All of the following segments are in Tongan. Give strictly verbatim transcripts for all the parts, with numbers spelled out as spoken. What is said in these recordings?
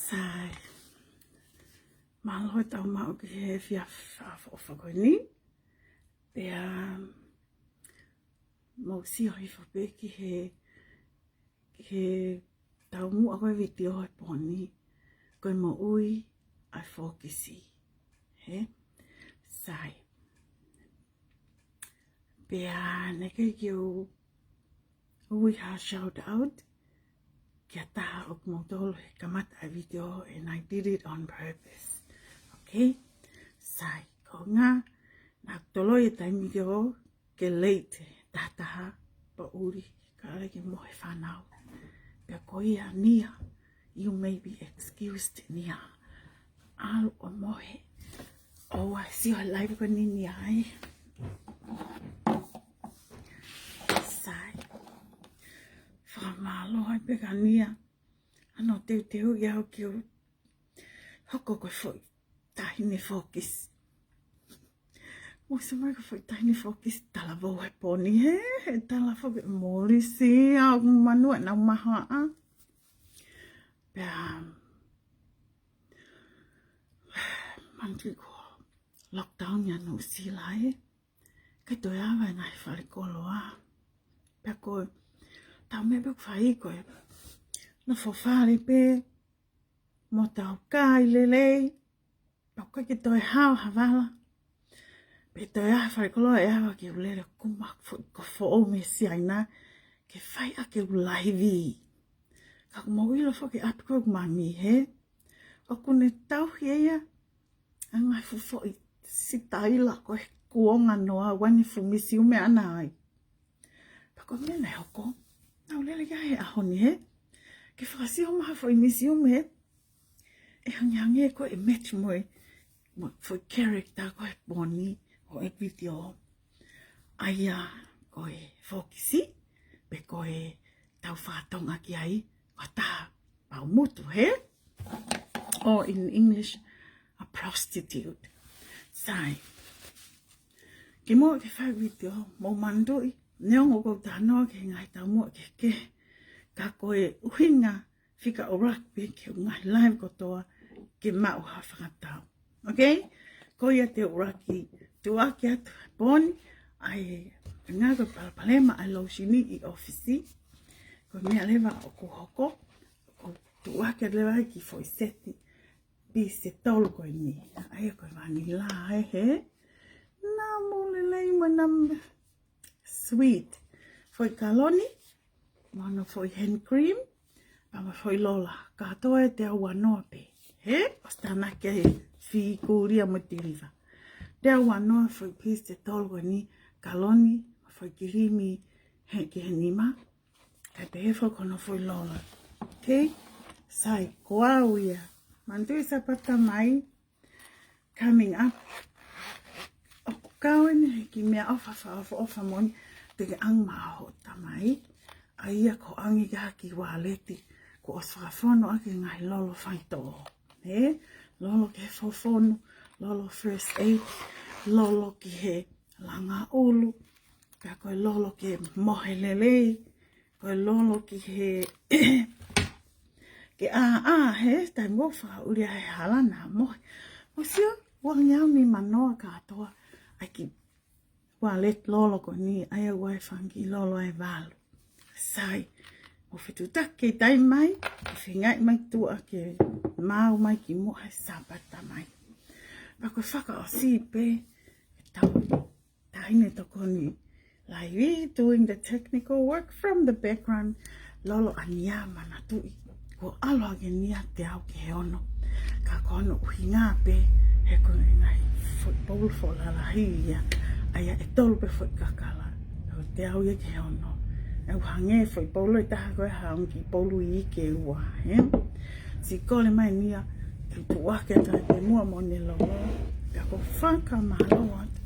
Sai. Mālō e tau maʻu ki he efiafi fakaʻofoʻofa ko eni. Pea mou sio hifo pē ki he, ki he taumuʻa ko e vitiō he pō ni, ko e moʻui ʻa e fōkisi. Hē? Sai. Pea naʻe ʻikai ke u ui ha shout out ki ha taha ʻo kimoutolu he kamata e vitiō, and I did it on purpose. Okay? Sai, ko e ʻuhinga, naʻa ku toloi e taimi ke ō, ke late, taha taha, poʻuli, kae ʻai ke mohe fānau. Pea ko ia Nia, you may be excused Nia. ʻAlu ʻo mohe. ʻOua ʻe sio he live ko eni Nia ē. Sai. Fakamālō ai pē kia Nia. ʻAno teuteu ia ʻo ke u hoko ko e foʻi taʻahine fōkisi. Mou sio mai ko e foʻi taʻahine fōkisi talavou he pō ni hē, he tala foki molisi, ʻa ʻoku manu ʻenau mahaʻa. Pea, manatuʻi ko e lockdown ia Nuʻusila ē. ʻIkai toe ava e ngaahi fale koloa. Pea ko e, tau meʻa pē ʻoku fai ko e nofo fale pē, mo tau kai lelei, pea ʻoku ʻikai ke toe hao ha vala. Pe toe ʻi ai ha fale koloa ʻe ava ke u lele ʻo kuma foʻi kofu foʻou mei Siaina, ke fai ʻaki ʻeku laivi. Ka ʻoku mou ʻilo foki ʻa e ʻapi ko ē ʻoku mami hē. ʻOku ne tauhi ʻe ia ʻa e ngaahi fuʻu foʻi sitaila ko e kuonga noa ʻoua ne fuʻu misiume ʻana ai. Pea ko e meʻa naʻe hoko, naʻa ku lele ki ai he ʻaho ni hē, ke fakasio mai ha foʻi misiume hē, ʻe hangehangē ko ē ʻe match mo e, mo e foʻi character ko ē he pō ni ʻo e vitiō. ʻA ia ko e fōkisi, pe ko ʻo e tau fakatonga ki ai, ʻo taha pau mutu, hē? Or in English, a prostitute. Sai. Kimuʻa ke fai video, mou manatuʻi, neongo ʻoku ou talanoa ki he ngaahi taumuʻa kehekehe, ka ko e ʻuhinga fika ʻuluaki pē ki he ngaahi live kotoa ke maʻu ha fakatau. Okay? Ko ia te u ʻuluaki tuʻuaki atu he pō ni, ʻa e ngaahi palopalema ʻa e lotion ʻi ʻōfisi. Ko e meʻa leva ʻoku hoko, ʻoku tuʻuaki atu leva ki he foʻi seti pisi ʻe tolu ko eni. ʻA ia ko e vanilla ē, hē? Naʻa mo lelei mo naʻa mo sweet. Foʻi kaloni, mo hono foʻi hand cream, pea mo e foʻi lola. Kātoa ʻe teau uanoa pē. Hē? ʻOsi tānaki ʻe he fikulia mo e tiliva. Teau uanoa foʻi pisi ʻe tolu ko eni, kaloni, mo e foʻi kilimi, hē, ki he nima. Kae pehē foki hono foʻi lola. Okay? Sai, ko au ia. Manatuʻi Sāpate Tamai, coming up. ʻOku kau eni he kiʻi meʻaʻofa fakaʻofoʻofa moʻoni te ke ʻange maʻa hoʻo tamai. ʻA ia ko e ʻange ki ha kiʻi uāleti, kuo ʻosi fakafonu ʻaki e ngaahi lolo faitoʻo. Hē? Lolo ki he fofonu, lolo first aid, lolo ki he langa ʻulu, pea ko e lolo ke mohe lelei, ko e lolo ki he, ke ʻā, ʻā, hē, taimi ʻoku fakaʻuli ai he hala naʻa mohe. Mou sio, uangeau nimanoa kātoa ʻa e kiʻi uāleti lolo ko eni, ʻa ia ʻoku ʻi ai e fanga kiʻi lolo ʻe valu. Sai, mou fetuʻutaki ke taimi mai, ke feingaʻi mai tuʻa ke maʻu mai kimuʻa he Sāpate Tamai. Pea ko e fakaʻosi pē, ʻetau taʻahine tokoni laivi, doing the technical work from the background, Lolo ʻa Nia, manatuʻi, kuo ʻalu hake Nia teau ki he ono. Ka ko hono ʻuhinga pē, he ko e ngaahi foʻi poulu foʻi lalahi ia, ʻa ia ʻe tolu pē foʻi kakala. Ko e teau ia ki he ono. ʻE ʻoku hangē foʻi poulu ʻe taha ko e hangē kiʻi poulu iiki ʻe ua, hē? Siʻi kole mai Nia ke tuʻuaki atu ʻene muʻa mo ʻene lolo. Pea ʻoku ou fakamālō atu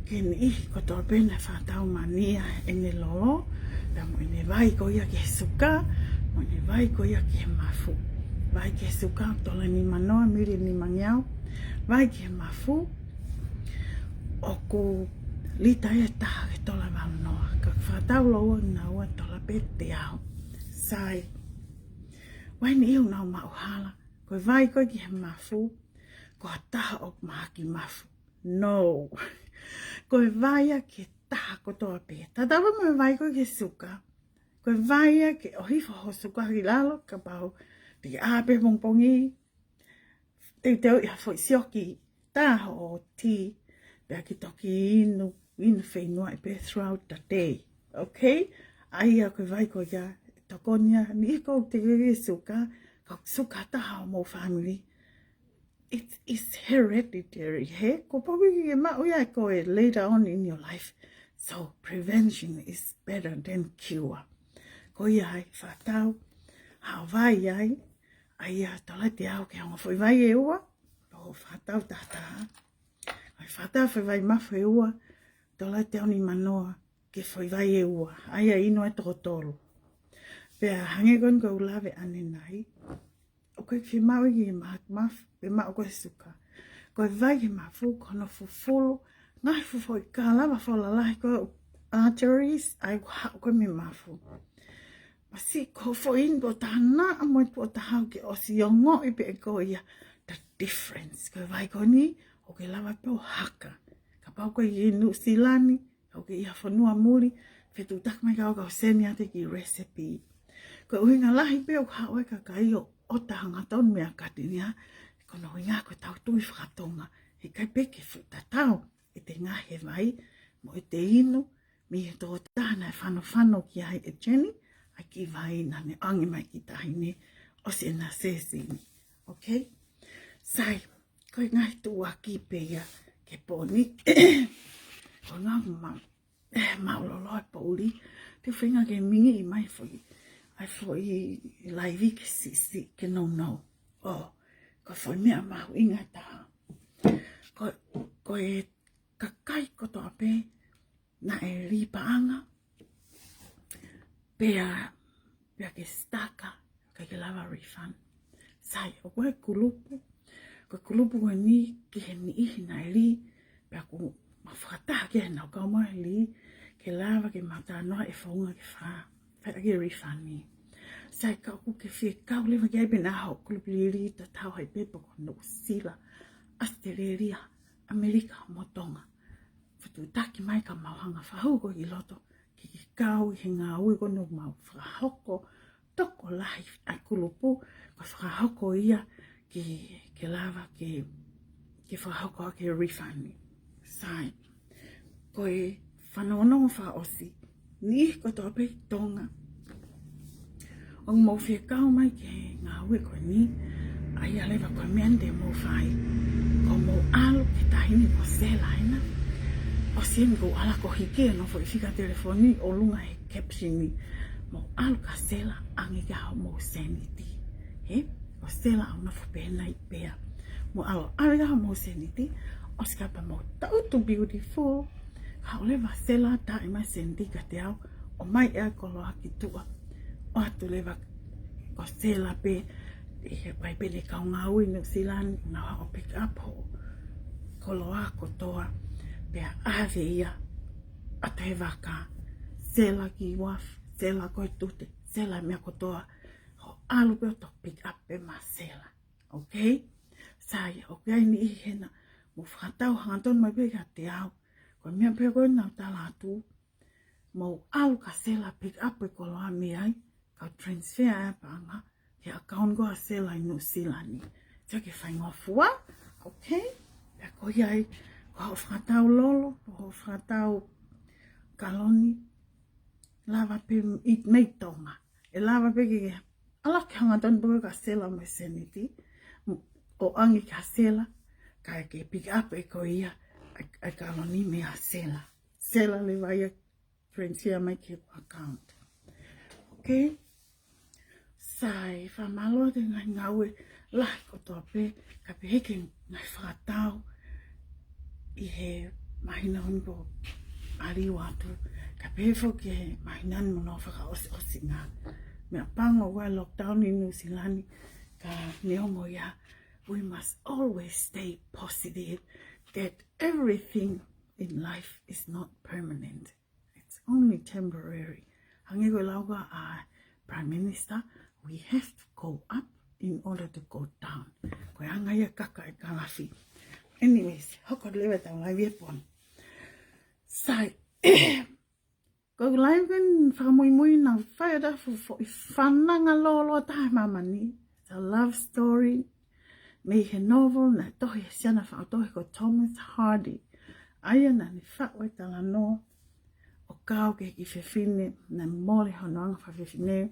ki he niʻihi kotoa pē naʻe fakatau maʻa Nia ʻene lolo, pea mo ʻene vai ko ia ki he suka, mo ʻene vai ko ia ki he mafu. Vai ki he suka, tola nimanoa, mili nimangeau. Vai ki he mafu, ʻoku lita ia ʻe taha ki he tola valunoa. Ka fakatau loloa naua tola pē teau. Sai. Vai ni iu nau maʻu hala. Ko e vai ko ē ki he mafu, ko ha taha ʻoku mahaki mafu. No. Ko e vai ia ki he taha kotoa pē. Tatau mo e vai ko ē ki he suka. Ko e vai ia ke ʻohifo hoʻo suka ki lalo, kapau te ke ʻā pē pongipongi, teuteuʻi ha foʻi sioki tā hoʻo tī, pea ke toki inu, inu feinuaʻi pē throughout the day. Okay? ʻA ia ko e vai ko ia, tokoni ia, niʻihi ʻoku teuteuʻi e suka, ka ko e suka taha ʻo homou family. It is hereditary, hē? Kuo pau ke ke maʻu ia ʻe koe later on in your life. So prevention is better than cure. Ko ia ai, fakatau haʻo vai ai, ʻa ia tola teau ki he ongo foʻi vai ʻe ua, ʻo fakatau tahataha. ʻA ia fakatau foʻi vai mafu ʻe ua, tola teau nimanoa ki he foʻi vai ʻe ua, ʻa ia inu ʻe toko tolu. Pea hangē ko eni ko ʻeku lave ʻanenai, ʻoku ʻikai fiemaʻu ia ke mafu, pe maʻu ko e suka. Ko e vai ki he mafu, ko hono fufulu, ngaahi fuʻu foʻi kalava foʻi lalahi ko e arteries, ʻa ia ʻoku haʻu ko ē mei he mafu. Masiʻi ko e foʻi inu tuʻo taha naʻa mo e tuʻo taha ke ʻosi ongoʻi pē ʻe koe ia the difference. Ko e vai ko eni, ʻoku ke lava pē ʻo haka. Kapau ko e inu Silani, ʻoku ke ʻi ha fonua muli, fetuʻutaki mai kia au ka u send atu e kiʻi recipe. Ko e ʻuhinga lahi pē ʻoku haʻu ai e kakai ʻo ʻota hangatonu mei ʻakatini, he ko hono ʻuhinga ko ʻetau tui fakatonga, heʻikai pē ke fuʻu tatau ʻete ngaohi e vai mo ʻete inu mei he tokotaha naʻe fanofano ki ai ʻe Jenny ʻa e kiʻi vai naʻa ne ʻange mai ki he taʻahine ʻosi ʻena sesini. Okay? Sai, ko e ngaahi tuʻuaki pē ia ki he pō ni. Ko e ngaahi ma-, eh, mālōlō e poʻuli. Te u feinga ke mingiʻi mai foʻi, ʻa e foʻi laivi ke siʻisiʻi ke nounou. ʻO, ko e foʻi meʻa mahuʻinga taha. Ko, ko e kakai kotoa pē naʻe lī paʻanga, Pea, pea ke stuck, ʻikai ke lava refund. Sai, ʻoku ʻi ai e kulupu, ko e kulupu ko eni ki he niʻihi naʻe lī, pea ʻoku mau fakataha ki ai ʻenau kau mai lī, ke lava ke mau talanoa e founga ke fa, fai ʻaki e refund ni. Sai, ka ʻoku ke fie kau leva ki ai pē naʻa hoʻo kulupu lī tatau ai pē pe ko Nuʻusila, ʻAositelēlia, ʻAmelika mo Tonga. Fetuʻutaki mai ka mau hanga fakahū koe ki loto, ke ke kau ʻi he ngāue ko eni ʻoku mau fakahoko, tokolahi ʻa e kulupu, ko e fakahoko ia ke, ke lava ke, ke fakahoko ʻaki e refund ni. Sai, ko e fanongonongo fakaʻosi, niʻihi kotoa pē ʻi Tonga ʻoku mou fie kau mai ki he ngāue ko eni, ʻa ia leva ko e meʻa ni te mou fai, ko hoʻomou ʻalu ki he taʻahine ko Sela ena. ʻOsi eni ʻoku ou ʻalu ʻo hiki hono foʻi fika telefoni ʻi ʻolunga he caption ni. Mou ʻalu kia Sela, ʻange ki ai hoʻomou sēniti. Hē? Ko Sela ʻoku nofo pē ena ʻi Pea. Mou ʻalu, ʻave ki ai hoʻomou sēniti, ʻosi kapau ʻoku mou tangutu beautiful, haʻu leva Sela, taaʻi mai e sēniti kiate au, ʻomai e koloa ki tuʻa. ʻOatu leva ko Sela pē, ʻi he ʻoku ʻi ai pē ʻene kau ngāue ʻi Nuʻusila ni, nau haʻu ʻo pick up hoʻo koloa kotoa, pea ʻave ia ʻo ʻoatu he vaka. Sela ki uafu, Sela ko e tute, Sela e meʻa kotoa, hoʻo ʻalu pē ʻo toki pick up pē maʻa Sela. Okay? Sai, ʻoku ʻi ai e niʻihi hena, mou fakatau hangatonu mai pē kiate au. Ko e meʻa pē ko ē naʻa ku tala atu, mou ʻalu kia Sela pick up e koloa mei ai, kau transfer e paʻanga ki he account ko ē ʻa Sela ʻi Nuʻusila ni. Sai, ke faingofua, okay? Pea ko ia ai, ko hoʻo fakatau lolo, ko hoʻo fakatau kaloni, lava pē ʻi, mei Tonga. ʻE lava pē ke, ʻalu ki he hangatonu pē ko ē kia Sela mo e sēniti, ʻo ʻange kia Sela, kae ke pick up ʻe koe ia ʻa e, ʻa e kaloni meia Sela. Sela leva ia transfer mai ki he account. Okay? Sai, fakamālō atu he ngaahi ngāue lahi kotoa pē, kae pehē ki he ngaahi fakatau ʻi he māhina ko eni kuo ʻalu atu, kae pehē foki ki he māhina ni mo hono fakaʻosiʻosinga. Meʻapango ʻa e lockdown ʻi Nuʻusila ni, ka neongo ia, we must always stay positive that everything in life is not permanent. It's only temporary. Hangē ko e lau ko ē ʻa e Prime Minister, we have to go up in order to go down. Ko e anga ia e kaka e kalafi. Anyways, hoko leva ʻetau live he pō ni. Sai, ko e live ko eni fakamuimui naʻa ku fai ʻa e fo, foʻi fananga lōloa taha ʻi māmani. It's a love story mei he novel naʻe tohi ʻe he siana fakaʻotohi ko Thomas Hardy. ʻA ia naʻa ne faʻu e talanoa ʻo kau ki he kiʻi fefine naʻe mole hono anga fakafefine,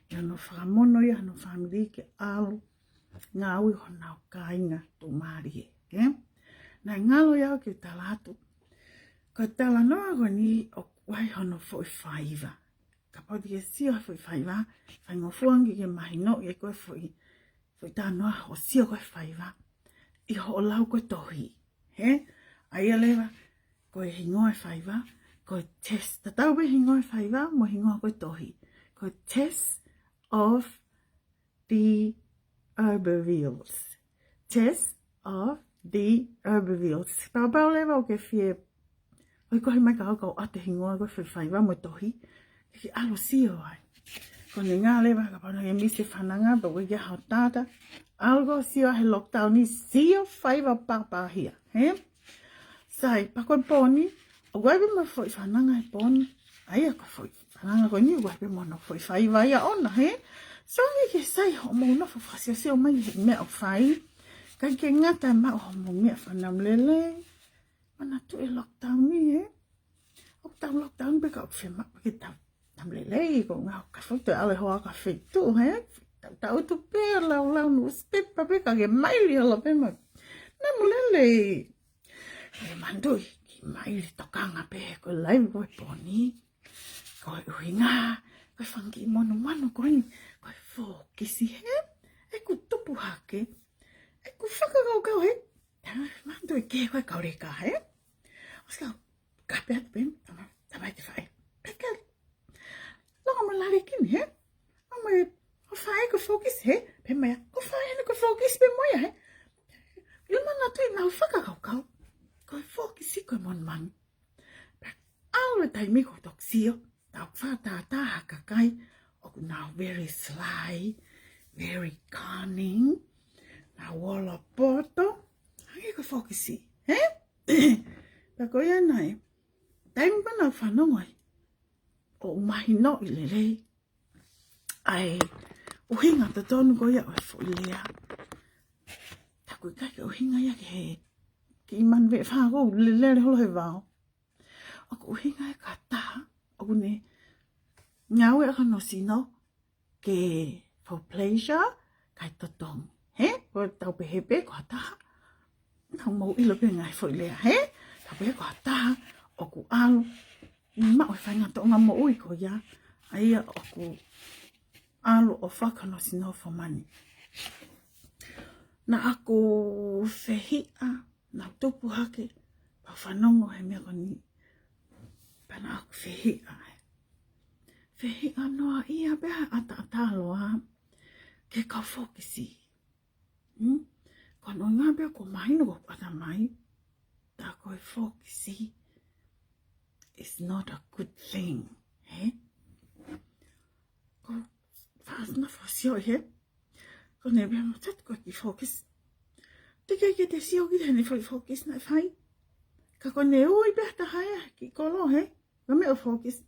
ʻi hono fakamono ia hono fāmili ke ʻalu ngāue honau kāinga tuʻumālie, ē? Naʻe ngalo ia ke tala atu, ko e talanoa ko eni ʻoku ʻi ai hono foʻi faiva. Kapau te ke sio he foʻi faiva, faingofua ange ke mahinoʻi ʻe koe e foʻi, foʻi talanoa hoʻo sio ko ē he faiva ʻi hoʻo lau ko ē e tohi. Hē? ʻA ia leva, ko e hingoa e faiva, ko e Tess. Tatau pē hingoa e faiva mo e hingoa ko ē e tohi. Ko e Tess of the D'Urbervilles. Tess of the D'Urbervilles. Kapau leva ʻoku ke fie ʻohikohi mai kia au ka u ʻoatu e hingoa ko ē e foʻi faiva mo e tohi, ke ke ʻalu ʻo sio ai. Ko ʻene ngalo leva kapau naʻa ke misi e fananga, pea ʻoku ʻikai ke ʻi ai haʻo data, ʻalu ʻo sio he lockdown ni, sio faiva pāpāhia, hē? Sai, pea ko e pō ni, ʻoku ʻi ai pē mo e foʻi fananga he pō ni. ʻA ia ko e foʻi fananga ko eni, ʻoku ʻi ai pē mo hono foʻi faiva ia ʻoʻona, hē? So, ʻoku ʻikai ke sai hoʻomou nofo ʻo fakasiosio mai he meʻa ʻoku fai. ʻIkai ke ngata ai, maʻu hoʻomou meʻa, fānau, namu lelei. Manatuʻi e lockdown ni, ē? ʻOku tau lockdown pē ka ʻoku fiemaʻu ke tau namu lelei, ko e ngaahi kafo te ʻalu e hoa ki ha feituʻu, hē? Tau, tau tuʻu pē ʻo laulau newspaper pē, ka ke maili holo pē mo e namu lelei. Ke manatuʻi, kiʻi maili tokanga pē, ko e live ko ē he pō ni. Ko e ʻuhinga, ko e fanga kiʻi monumanu ko eni, ko e fōkisi, hē? ʻOku tupu hake, ʻoku fakakaukau, hē? Manatuʻi ke ko e kau leka, hē? ʻOsi kau, kape atu pē, tama, tama ke fai. Peka. Longo mo lale ki ni, hē? ʻAi mai, ko e fai ko e fokisi, hē? Pehē mai, ko e fai eni ko e fokisi pē mo ia, hē? ʻIlo, manatuʻi naʻa ku fakakaukau, ko e fokisi ko e monumanu. Pea ʻalu e taimi ko e toki sio, tau fakatātā ha kakai, ʻoku nau very sly, very cunning, nau olopoto, hangē ko e fokisi, hē? Pea ko ia naʻe, taimi pē naʻa ku fanongo ai, ʻoku ou mahinoʻi lelei ʻa e ʻuhinga totonu ko ia ʻo e foʻi lea. Tā ko e ʻikai ke ʻuhinga ia ki he kiʻi manuveʻe fā ko ē ʻoku lele holo he vao. ʻOku ʻuhinga ia ki ha taha ʻoku ne ngāueʻaki hono sino ke for pleasure, kae totongi. Hē? Ko ʻetau pehē pē ko ha taha, naʻa mou ʻilo pē ngaahi foʻi lea, hē? Tau pehē ko ha taha ʻoku ʻalu maʻu e faʻahinga tōʻonga moʻui ko ia, ʻa ia ʻoku ʻalu ʻo fakahoko hono sino for money. Naʻa ku fehiʻa, naʻa ku tupu hake, pea u fanongo he meʻa ko eni. Pea naʻa ku fehiʻa. Fehiʻa noa ia pē ha ʻataʻatā loa ki he kau fokisi. Hmm? Ko hono ʻuhinga pē ʻoku mahino ko ʻeku ʻatamai, tā ko e fokisi is not a good thing. Hē? Ko e fāsina fāsio, hē? Ko ʻene pehē mai, tā ko e kiʻi fokisi. Teʻeki ke te sio ki heʻene foʻi fokisi naʻe fai. Ka ko ʻene ui pē ha taha ia ki kolo, hē? Ko e meʻa ʻo e fokisi.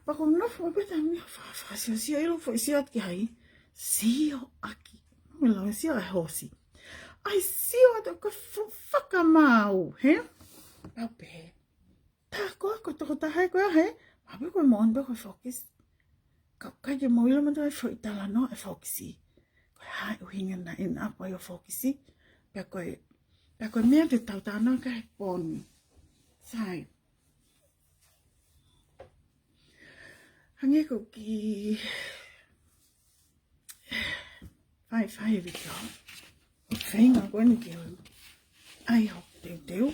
Pea ko e nofo pē taimi ʻo fa-, fakasiosio, ʻilo, foʻi sio atu ki ai. Sio ʻaki. Mo e lau sio ʻa e hoosi. ʻAi sio atu ko e fu-, fakamaau, hē? Pea u pehē, tā ko ā ko e tokotaha ko ē, hē? Mahalo pē ko e moʻoni pē ko e fokisi. Ka ʻoku ʻikai ke mou ʻilo mo e toe foʻi talanoa e fokisi. Ko e hā e ʻuhinga naʻe ʻi ai ʻa e fokisi. Pea ko e, pea ko e meʻa te tau talanoa ki ai he pō ni. Sai. Hangē ko e kiʻi fai, fai e vitiō. ʻOku feinga ko eni ke u ʻai hoku teuteu,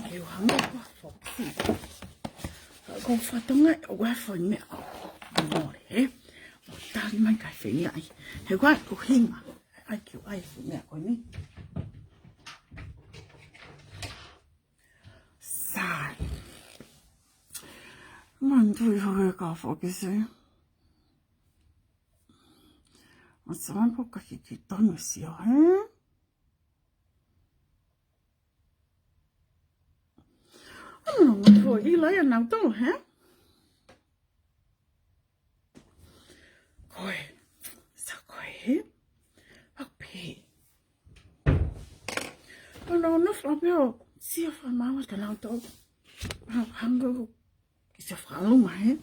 ke u hanga ko e fokisi. Ka ko e fatongia ʻoku ʻi ai e foʻi meʻa ʻoku mole, hē? Mou tali mai kae feinga ai. He ko e ʻuhinga ʻai ke u ʻai e foʻi meʻa ko eni. Sai. Manatuʻi foki e kau fokisi. Mo e sāmai pō ka kiʻi tonu sio, hē? Ano, mo ko ila ia nau tō, hē? Ko e, sa ko e, hē? Pea u pehē. Ano, no fa peo, sio fakamaau atu nau tō. Ha, hanga ko ki se fakalunga, hē?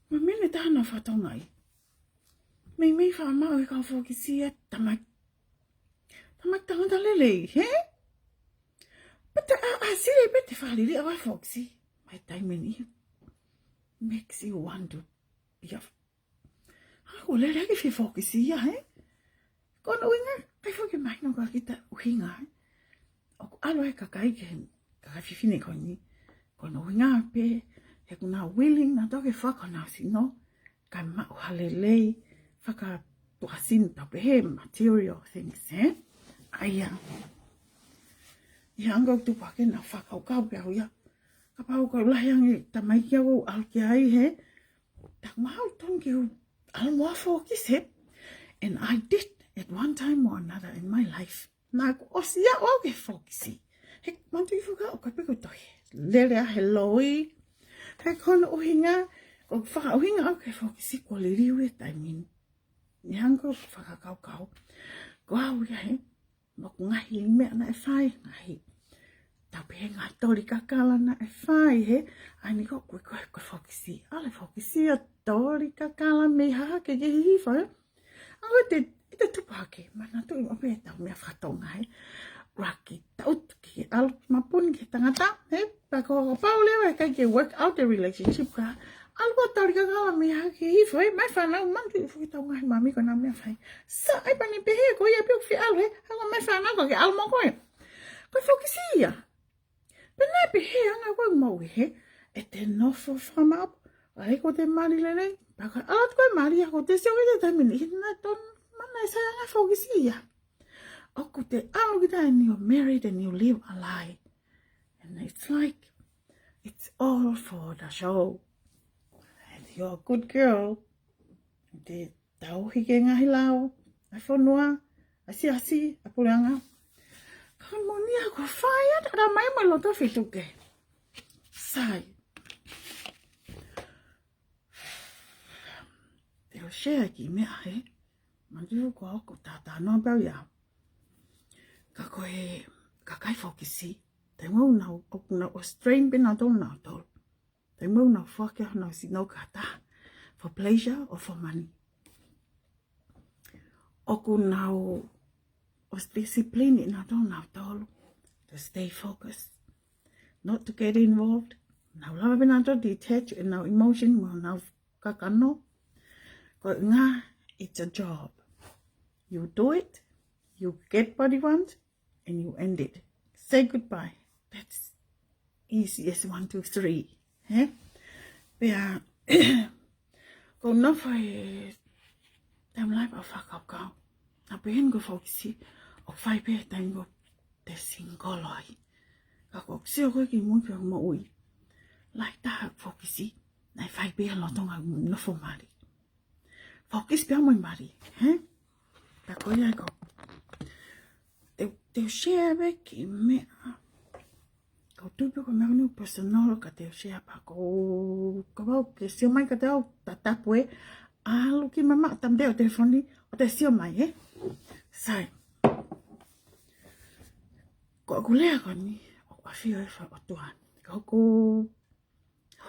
Mo e meʻa ʻe taha naʻa ku fakatokangaʻi. Meimei fakamāʻopoʻopo e kau fokisi ʻa e tamai. Tamai tangata lelei, hē? Pea te ʻa, ʻa sili pē te fakaliliʻa ʻa e fokisi. Mai taimi ni. Makes you want to be a, ha, ko e lele ʻaki e fokisi ia, hē? Ko hono ʻuhinga, ʻikai foki ke mahino kia kita e ʻuhinga, hē? ʻOku ʻalu e kakai ki he, kakai fefine ko eni. Ko hono ʻuhinga pē, he ʻoku nau willing nautolu ke fakahoko honau sino, kae maʻu ha lelei, fakatuʻasino tau pehē material things, hē? ʻA ia. ʻI he anga ʻeku tupu hake naʻa ku fakakaukau pē au ia. Kapau ko e lahi ange tamaiki ʻoku ou ʻalu ki ai, hē? Taku mahalo tonu ke u ʻalu mo ha fokisi, hē? And I did at one time or another in my life. Naʻa ku ʻosi aʻu au ki he fokisi. He manatuʻi foki ʻoku ʻikai pē ko e tohi lele ʻa e loi. He ko hono ʻuhinga, ko e fakaʻuhinga au ki he fokisi ko e liliu e taimi ni. ʻI he anga ʻeku fakakaukau. Ko au ia, hē? Mo e ngaahi meʻa naʻe fai, ngaahi. Tau pehē ngaahi toli kakala naʻe fai, hē? ʻAi ni ko e, ko e, ko e fokisi. ʻAlu e fokisi ʻo toli kakala mei hahake ki hihifo, hē? ʻA ia te, ʻi heʻete tupu hake, manatuʻi maʻu pē ʻetau meʻa faka-Tonga, hē? Raki, tau tuki, ʻalu mapuni ki he tangata, hē? Pea ko e kapau leva ʻe ʻikai ke work out e relationship ka, ʻalu ʻo toli kakala mei hahake ki hihifo, hē? Mai fānau, manatuʻi foki ʻetau ngaahi mami ko ʻenau meʻa fai. Sa ʻai pani pehē ko ia pē ʻoku fie ʻalu, hē? Hanga mai fānau ka ke ʻalu mo koe. Ko e fokisi ia. Pea naʻe pehē ʻa e anga ko ē ʻeku moʻui, hē? ʻEte nofo fakamaʻopoʻopo, Ka ʻi he ko te mali lelei, pea ka ʻalu atu ko e mali ia ko te sio ki te taimi ni, ʻi he naʻe tonu, mana e sai anga fokisi ia. ʻOku te ʻalu kita and you married and you live a lie. And it's like, it's all for the show. And you're a good girl. Te tauhi ki he ngaahi lao ʻa e fonua, ʻa e siasi, ʻa e puleʻanga. Ka ko e moʻoni ia ko e fai atu ʻa mai mo e loto fituke. Sai. Te u share e kiʻi meʻa he. Manatu ko ʻeku talanoa pē ia. Ka ko e kakai fokisi. Taimi ʻoku nau, ʻoku nau ʻosi train pē nautolu nautolu. Taimi ʻoku nau foaki honau sino ki ha taha for pleasure or for money. ʻOku nau ʻosi discipline nautolu nautolu to stay focused. Not to get involved. Nau lava pē nautolu detach ʻenau emotion mo nau kakano. Ko e ngaahi, it's a job. You do it, you get what you want, and you end it. Say goodbye. That's easy as one, two, three. He? Pea, ko u nofo he taimi lahi pea u fakakaukau. Naʻa pehē ni ko e fokisi, ʻoku fai pē taimi ko te single ai. Ka ko u sio ko ē ki mui pea moʻui. Lahi taha fokisi, naʻe fai pē ʻi he lolotonga nofo mali. Fokisi pea mo e mali, he? Ka ko ia ko. Te, te u share pē kiʻi meʻa. Ko u tui pē ko e meʻa ni personal ka te u share pē ko, kapau ʻoku ke sio mai ka te au tatapu ē. ʻAlu ki mamaʻo tamdeo telefoni ʻo te sio mai, he? Sai. Ko ʻeku lea ko eni, ʻoku ʻafio e fakaʻotua. Ko ʻeku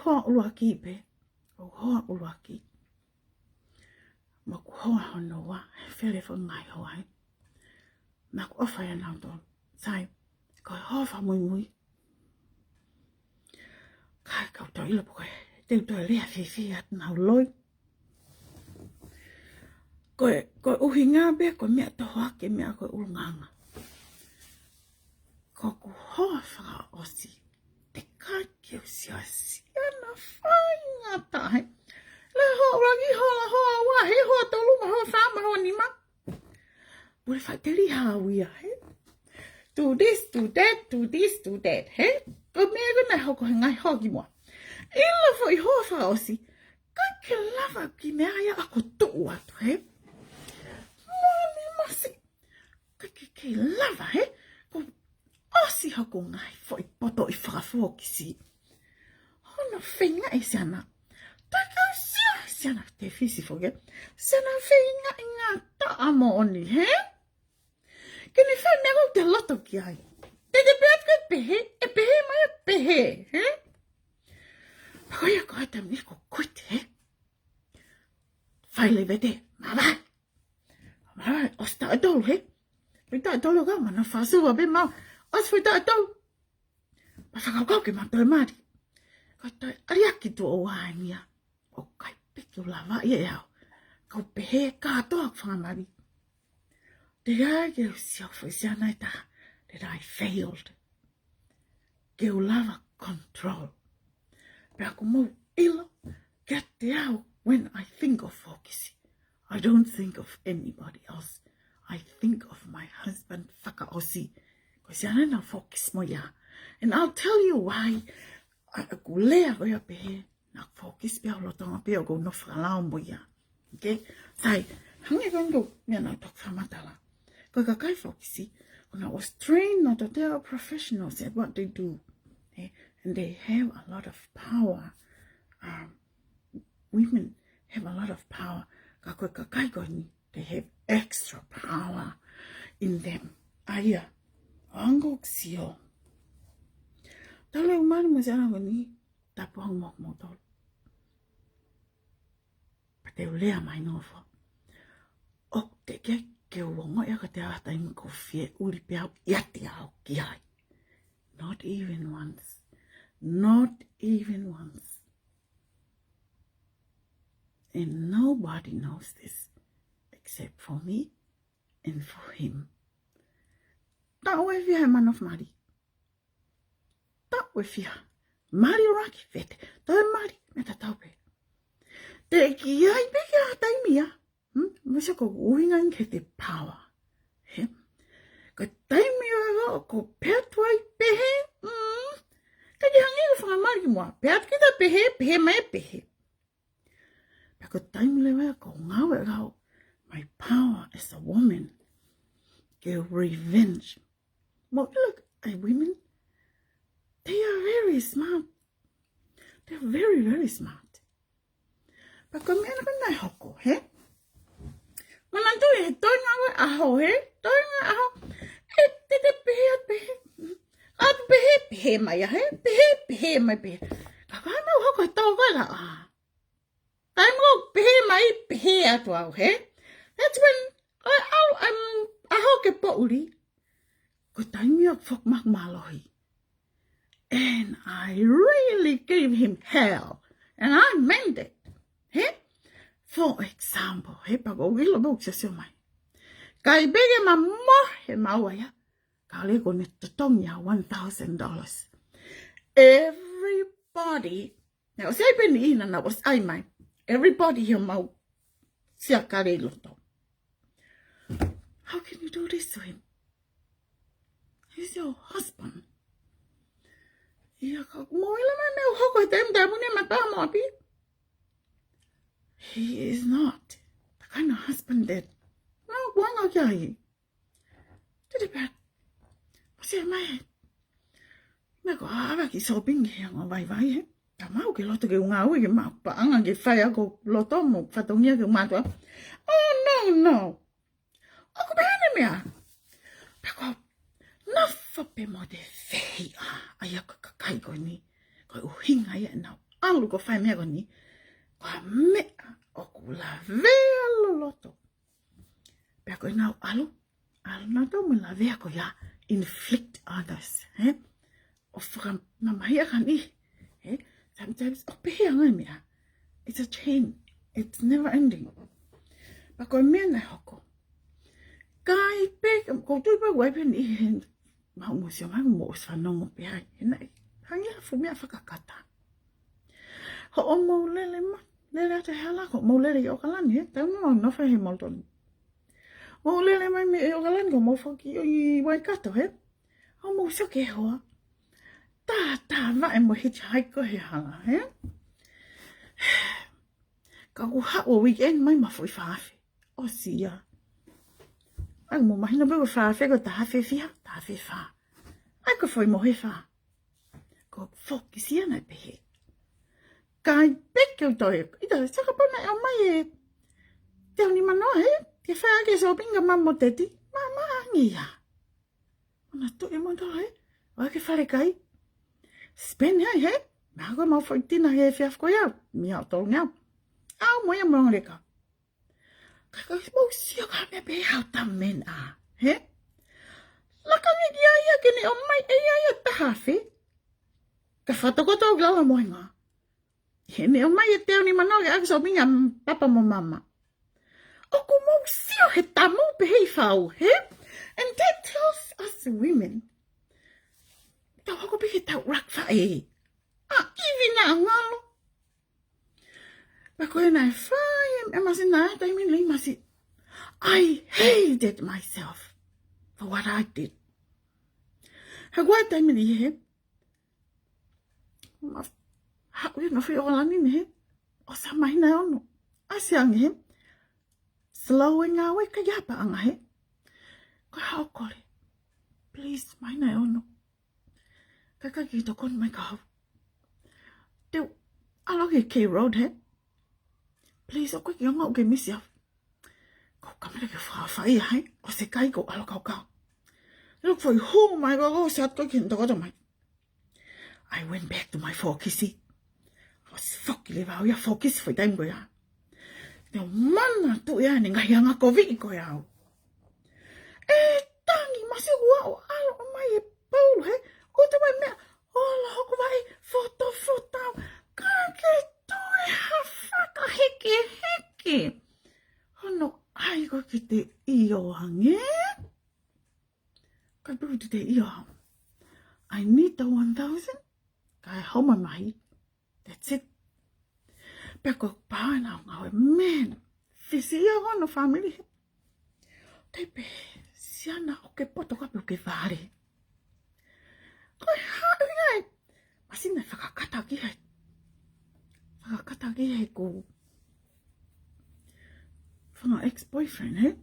hoa ʻuluaki pē, ʻoku hoa ʻuluaki. Mo ʻeku hoa hono ua, he fele fo ngaahi hoa, he. Naʻa ku ʻofa ia nautolu. Sai, ko e hoa fakamuimui. Ka, ka u toe ʻilo pē ko e, te u toe lea fiefia atu nau loi. Ko e, ko e ʻuhinga pē, ko e meʻa toho ake, meʻa ko e ʻulungaanga. Ko ʻeku hoa fakaʻosi. Te kai ke u sio siana faingataʻa, he. Lea hoa ʻuluaki, hoa, hoa ua, he hoa tolu mo e hoa fā mo e hoa nima. Pule faʻiteliha au ia, he. Do this, do that, do this, do that, he. Ko e meʻa ko ē naʻe hoko he ngaahi hoa kimuʻa. ʻIlo foʻi hoa fakaʻosi. Kai ke lava ki meʻa ia ʻoku tuʻu atu, he. Moʻoni masi. Kai ke, ke lava, he. Ko ʻosi hoku ngaahi foʻi potoʻi fakafokisi. Hono feingaʻi siana. Te ke u sio siana te fisi foki. Siana feingaʻi ngataʻa moʻoni, he. Ke ne fai meʻa ʻoku te loto ki ai. Te te pehē atu ke pehē, ʻe pehē mai ʻe pehē, he. Ko ia ko e taimi ni ko quit, he. Fai levete, mavahe. Mavahe, ʻosi taʻu ʻe tolu, he. Foʻi taʻu ʻe tolu ka mana fasuva pē mau. ʻOsi foʻi taʻu ʻe tolu. Pea fakakaukau ke ma toe mali. Ko e toe aliaki tuʻo ua ia. ʻOku ʻikai pē ke u lava ia ʻe au. Kau pehē kātoa ʻeku fanga mali. Te ai ke u sio foʻi siana ʻe taha. That I failed. Ke u lava control. Pea ʻoku mou ʻilo, kiate au, when I think of fokisi, I don't think of anybody else. I think of my husband fakaʻosi. Ko e siana naʻa ku fokisi mo ia. And I'll tell you why. ʻA, ʻeku lea ko ia pehē, naʻa ku fokisi pē au lolotonga pē ʻoku ou nofo fakalao mo ia. Okay? Sai, hangē ko eni ko e meʻa naʻa ku toki fakamatala. Ko e kakai fokisi, ʻoku nau ʻosi train, naʻa nau totonu ʻo professionals at what they do. Eh, and they have a lot of power. Um, women have a lot of power. Ka ko e kakai ko eni, they have extra power in them. ʻA ia, ʻoange ʻeku sio. Talu ʻeku mali mo e siana ko eni, tapu ange mo kimoutolu. Pea te u lea mai nofo. ʻOku teʻeki ke u ongoʻi ʻa kiate au ha taimi ʻoku ou fie ʻuli pē au ʻiate au ki ai. Not even once. Not even once. And nobody knows this except for me and for him. Taʻu ʻe fiha he month of mali. Taʻu ʻe fiha. Mali ʻuluaki, vete. Toe mali, meʻa tatau pē. Teʻeki ai pē ke ʻi ai ha taimi ia. Hmm? Mou sio, ko e ʻuhinga ia ki he power. He? Ko e taimi ʻoku ʻikai ke pehē atu ai pehē. Hmm? Ka ke hangē ko e fakamali ki muʻa. Pehē atu kita pehē, pehē mai pehē. Pea ko e taimi leva ia ʻoku ngāueʻaki ʻe au my power as a woman ke revenge. Mou ʻilo, ʻa e women, they are very smart. They're very, very smart. Pea ko e meʻa naʻe hoko, he? Manatuʻi he toenga ʻo e ʻaho, he? Toenga ʻaho. ʻE, te te pehē, pehē. ʻA pehē, pehē mai ia, he? Pehē, pehē mai, pehē. Ka ko e hā naʻe hoko he tau ko ē la, ʻa. Taimi ʻoku pehē mai, pehē atu au, he? That's when I, I, I'm, ʻaho ke poʻuli. Ko e taimi ʻoku foki mai ʻeku mālohi. And I really gave him hell. And I meant it. He? For example, he, pea ʻoku ou ʻilo pē ʻoku ke sio mai. Kae pehē ke ma mohe maua ia. Ka ʻoku ʻikai ko ʻene totongi ʻa e one thousand dollars. Everybody, now say pē ni ina na was I mine. Everybody here mau sia kale ʻi loto. How can you do this to him? He's your husband. Ia ka mou ʻilo mai e meʻa ʻoku hoko he taimi tapu ni ma pa mo api. He is not the kind of husband that. No, kuanga kia i. Tete pē. Mou sio mai. Meʻa ko e ʻave ki shopping he anga vaivai, he. Ka mau ke loto ke u ngāue ke ma paʻanga ke fai ʻeku loto mo fatongia ke u mātuʻa. Oh, no, no. ʻOku pehē ni meʻa. Pea ko e nofo pē mo e fehiʻa ʻa ia ko e kakai ko eni. Ko e ʻuhinga ia ʻenau ʻalu ko e fai meʻa ko eni. Ko e meʻa ʻoku lavea loloto. Pea ko ʻenau ʻalu, ʻalu nautolu mo e lavea ko ia, inflict others, he? ʻO fakamamahiʻi ʻa e kakai, he? Sometimes, ʻoku pehē ange e meʻa. It's a chain. It's never ending. Pea ko e meʻa naʻe hoko. Kae pehē, ʻoku ou tui pē ʻoku ʻi ai pē ʻi heni, mau mou sio mai, mou ʻosi fanongo pē ai. He naʻe hangē ha fuʻu meʻa fakakata. Hoʻomou lele ma, lele atu he hala, ko hoʻomou lele ʻi ʻAokalani, he? Taimi mau nofo he Molton. Mou lele mai mei ʻAokalani, ko hoʻomou foki ʻi Waikato, he? ʻO mou sio ki he hoa. Tā, tā, vaʻe mo hitchhike he hala, he? Ka ʻoku haʻu ʻa e weekend mai ma foʻi fā afe. ʻOsi ia. ʻAi, mou mahino pē ko e fā afe ko e taha afe fiha, taha afe fā. ʻAi, ko e foʻi mohe fā. Ko e fokisi ia naʻe pehē. Kae pehē ke u toe, ʻita, saka pau naʻe ʻomai e teau nima noa, he? Ke fai ʻaki e shopping ka ma mo teti. Ma, ma ange ia. ʻOna tuʻi mo tolo, he? ʻOua ke fale kai. Spend ai, he? Naʻa ko mau foʻi tina he efiafi ko ia. Mia o tolu ngeau. Au mo ia mo leka. Ka, ka, mou sio ka meʻa pē hau tamen a, he? Laka ni ki ai ia ke ne ʻomai e ia ia taha afe. Ka fatokoto au ki lalo mo hinga. He ne ʻomai e teau nima noa ke ʻaki shopping ʻa papa mo mama. ʻOku mou sio he tamu pē he fau, he? And that tells us women. Tau hoko pē he tau rak fa e. ʻA ivi na ngalo. Pea ko e naʻe fai, e, e masi na, taimi ni masi. I hated myself for what I did. He ko e taimi ni he. Ma, haʻu ia nofo ʻi ʻAokalani ni he. ʻOsi māhina ʻe ono. ʻAsi ange he. Slow e ngāue ka ia paʻanga he. Ko e haʻu kole. Please, māhina ʻe ono. Ka ka ki tokoni mai ka hau. Te u ʻalu ki K Road he. Please, ʻoku ke ongo ke misi au. Ko ka mele ke fafai hai. ʻOsi kai ko ʻalu kau kau. Look for you. Hū mai ko ko sat ko ki tokoto mai. I went back to my fokisi. ʻOsi foki leva au ia fokisi foʻi taimi ko ia. Te u manatuʻi ʻa e ngaahi anga kovi ko ia au. E tangi masi ua o alo o mai e paulu he. ʻO te mai meʻa. ʻOla hoku vai foto foto. Ka ke toe ha fakahekeheke. Hono ʻai ko ke te ʻio ange. Ka pau te te ʻio. I need the one thousand. Ka e homa mai. That's it. Pea ko e pāna o ngāue, man, fisi ia hono family. Te pe, siana o ke poto ka pe o ke vale. Ko e hā ia e, masina fakakata ki he, fakakata ki he ko, fanga ex-boyfriend, he?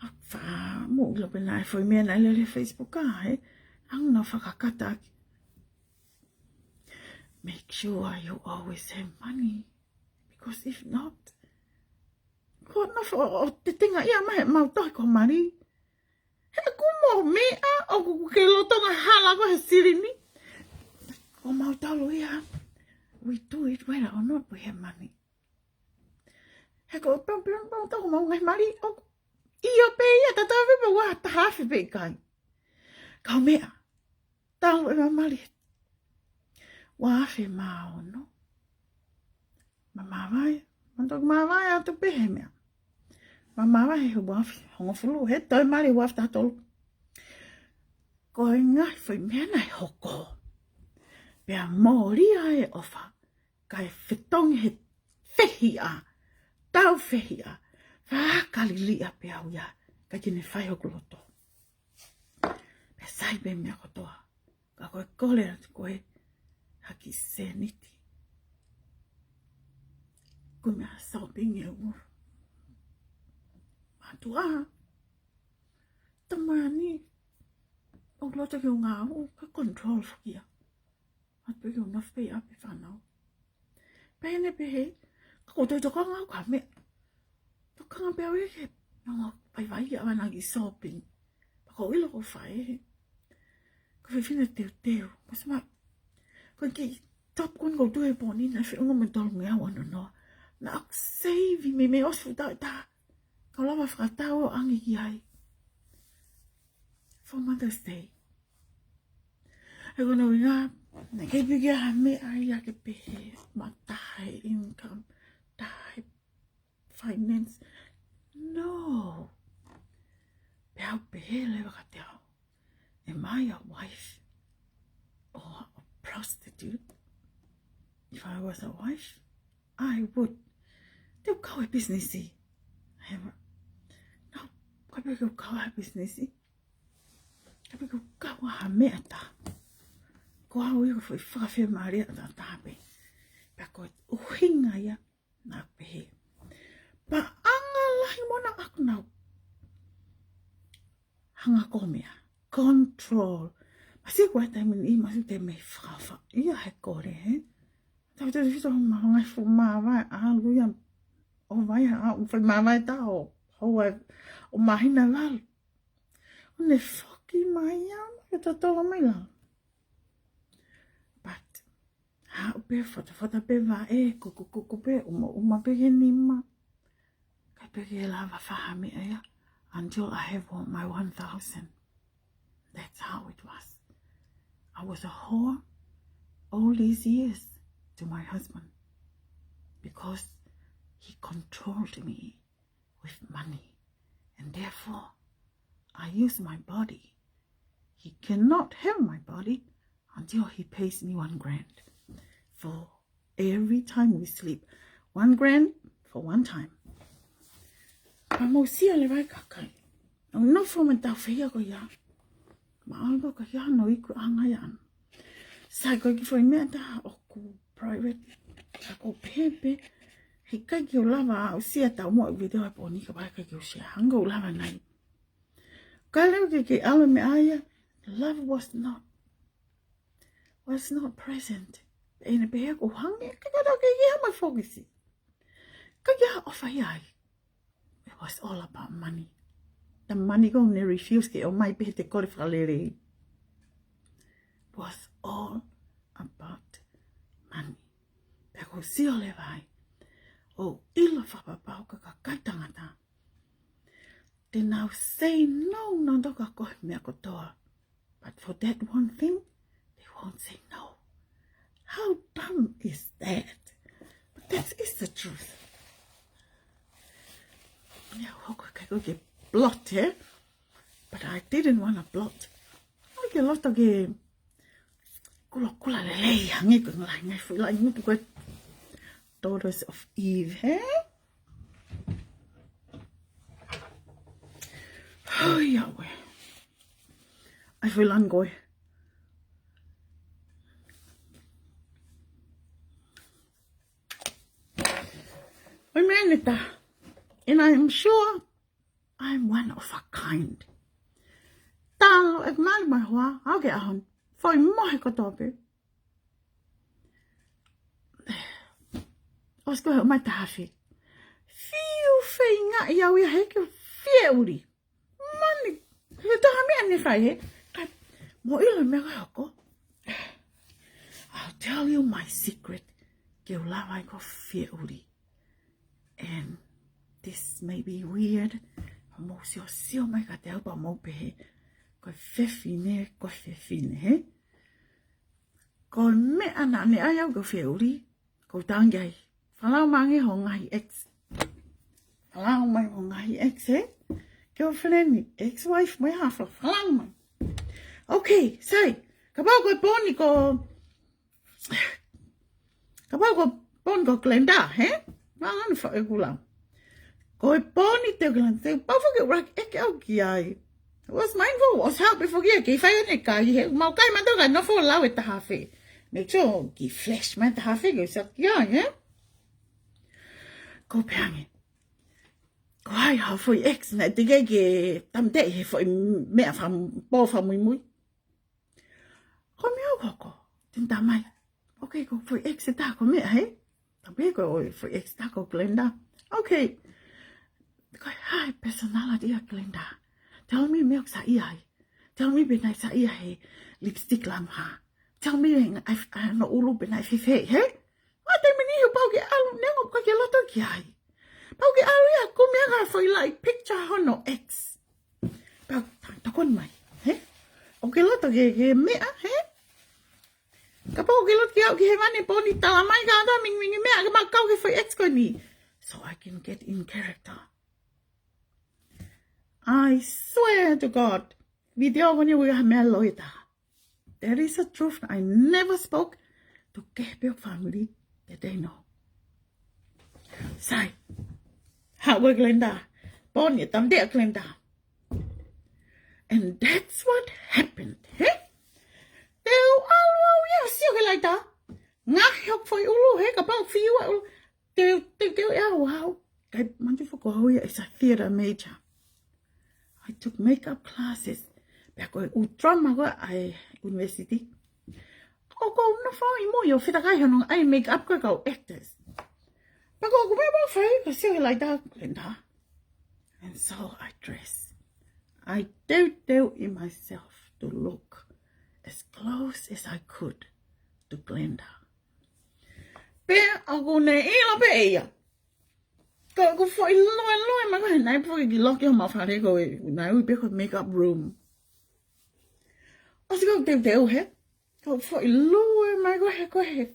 A fa, mo ilo pe naʻe foʻi meʻa naʻe lele Facebook a, he? Ang na fakakata ki. Make sure you always have money. Because if not, ko na fo, o te tenga ia mai mau tohi ko mali. He ku mo meʻa, o ku ke lotonga hala ko he silini. Ko mau talo ia, we do it whether or not we have money. He ko pam pam pam tau mau ngai mali, o ia pe ia tata pe pe wa tahafi pe kai. Kau meʻa, tau e mali. Wa fe ma ono. Ma mavae, ma toki mavae atu pe he meʻa. Ma mavae he hu wafi, hongo fulu, he toi mali wafi tatolu. Ko e ngai foʻi meʻa naʻe hoko. Pea mōlia e ofa, ka e fetongi he fehiʻa, tau fehiʻa, fakakaliliʻa pea uia, ka kine fai hoku loto. Pea sai pe meʻa kotoa, ka ko e kole atu ko e haki seniti. Ku meʻa shopping e u. Matua, tamani, o loto ke unga u, ka control fukia. At pe ke unga fei ape whanau. Pea ne pe he, ka ko toi tokanga au ka meʻa. Tokanga pe au e ke, nonga pai vai a wana ki shopping. Pea ko ilo ko fai he. Ko fefine teuteu. Ko sama, ko ki top kun ko tu he poni na fe unga me tolu me au ano noa. Na ak save me me os futa ta. Ka lava fakatau angi ki ai. For Mother's Day. E kono inga, na ke piki a me ai a ke pehe, ma tahe income, tahe finance. No. Pe au pehe le waka te au. Am I a wife or a prostitute? If I was a wife, I would. Te u kau e business i. Hema. No, ka pe ke u kau e business i. Ka pe ke u kau a ha meʻa ta. Ko au i ko fai fakafemālie a ta ta pe. Pea ko e ʻuhinga ia na pehe. Pea anga lahi mona aku nau. Hanga ko meʻa. Control. Masi kua taimi ni, masi te me fafa. Ia he kore, he? Tau te fito ma ngai fu ma vai a luia. O vai a, o fai ma vai ta o. Ho vai, o mahina lalu. O ne foki mai ia, ke totolo mai la. But, ha, pe fata, fata pe va e, kuku, kuku pe, uma, uma pe ke nima. Ka pe ke lava faha meʻa ia, until I have my one thousand. That's how it was. I was a whore all these years to my husband because he controlled me with money, and therefore I use my body. He cannot have my body until he pays me one grand for every time we sleep. One grand for one time. Ka mau sia le vai kakai. Au nofo me tau fehia ko ia. Ma alo ka ia no iku anga ia. Sai ko ki fai meʻa ta o ku private. Ka ko pepe. He kai ki o lava au sia tau mo video a poni ka vai kai ki o sia. Hanga o lava nai. Ka leo ke ke alo me aia. Love was not, was not present. E ne pehea ko hange. Ka ka tau ke ia ma fokisi. Ka ia o fai ai. It was all about money. The money ko ne refuse ke o mai pe te kore fakalele. It was all about money. Pea ko sio le vai. O ilo fakapapau ka ka kai tangata. Te nau say no no toka ko he meʻa kotoa. But for that one thing, they won't say no. How dumb is that? But that is the truth. Ia hoko kai ko ke blot, eh? But I didn't want to blot. Ai ke loto ke kula kula lelei hangi ko ngai ngai fui lai mutu ko daughters of Eve, hē? Hoi, ʻauē. ʻAi, foʻi lanu ko ē. ʻOi, meʻa eni ʻe taha. And I'm sure I'm one of a kind. Talu ʻeku mali mai hoa, ʻaʻu ki he ʻaho ni. Foʻi mohe kotoa pē. ʻOsi ko ē ʻomai e taha afe. Fiu feingaʻi au ia he ʻikai ke u fie ʻuli. Mani, he taha meʻa ne fai hē. Ka, mou ʻilo e meʻa ko ē ʻoku hoko. I'll tell you my secret. Ke u lava ai ke u fie ʻuli. And this may be weird. Mou siosio mai kiate au pea mou pehē, ko e fefine, ko e fefine, hē? Ko e meʻa naʻa ne ʻai au ke u fie ʻuli, ko u tangi ai. Folau mai ange ho ngaahi ex. Folau mai ho ngaahi ex, hē? Girlfriend, ex-wife, mo e hā, folau mai. Okay, sai. Kapau ko e pō ni ko Kapau ko e pō ni ko Glenda, hē? Mālō ʻaupito ʻeku lau. Ko e pō ni te Glenda, te pau foki ʻeku ʻeke au ki ai. It was mindful, ʻosi haʻu pē foki ia ke fai ʻene kai, hē? Mau kai mātou kae nofo lau e taha afe. Make sure ke flash mai e taha afe ke u sio ki ai, hē? Ko e pehē ange. Ko hai haʻo foʻi ex naʻe teʻeki ke tāmateʻi he foʻi meʻa fam-, pō fakamuimui? Ko e meʻa ʻoku hoko, te ne tā mai. Okay, ko e foʻi ex ʻe taha ko e meʻa, hē? Tapu hē, ko e foʻi ex ʻe taha ko Glenda. Okay. Ko e hā e personality ʻa Glenda? Tell me e meʻa ʻoku saiʻia ai. Tell me pe naʻe saiʻia he lipstick lanu hā. Tell me e ngaahi, ʻa hono ʻulu pe naʻe fēfē, hē? Ua te mini hu pau ke ʻalu, neongo ʻoku ʻikai ke loto ki ai. Pau ke ʻalu ia ʻo kumi ange ha foʻi laʻi picture hono ex. Pau, tokoni mai, hē? ʻOku ke loto ke, ke meʻa, hē? Kapau ʻoku ke loto ke aʻu ki hēvani he pō ni, tala mai kātoa e mingimingi meʻa ke mau kau ki he foʻi ex ko eni. So I can get in character. I swear to God, video ko eni ʻoku ʻi ai ha meʻa loi ʻe taha. That is the truth. I never spoke to kehe pē ʻo e family that they know. Sai. Haʻu ʻa Glenda. Pō ni e tāmateʻi ʻa Glenda. And that's what happened, hē? Te u ʻalu au ia ʻo sio ki he laʻi tā. Ngaohi hoku foʻi ʻulu, hē, kapau ʻoku fiu ʻa e ʻulu. Te, te, te, au, au. Kai manatu foki ko au ia is a theatre major. I took makeup classes. Pea ko e ʻū drama ko ē ʻa e university. ʻOku ou nofo ʻi mui ʻo fetakai hono ʻai makeup ko ē kau actors. Pea ko ʻeku meʻa pē ʻoku fai, ko e sio ki he laʻi tā, Glenda. And so I dress. I teuteuʻi myself to look as close as I could to Glenda. Pea ʻoku ne ʻilo pē ʻe ia. Ko ʻeku foʻi luelue mai ko ē he naʻe foki ki loki homau fale ko ē, naʻe ui pē ko e makeup room. ʻOsi ko ʻeku teuteu hē, ko ʻeku foʻi lue mai ko ē he ko ē he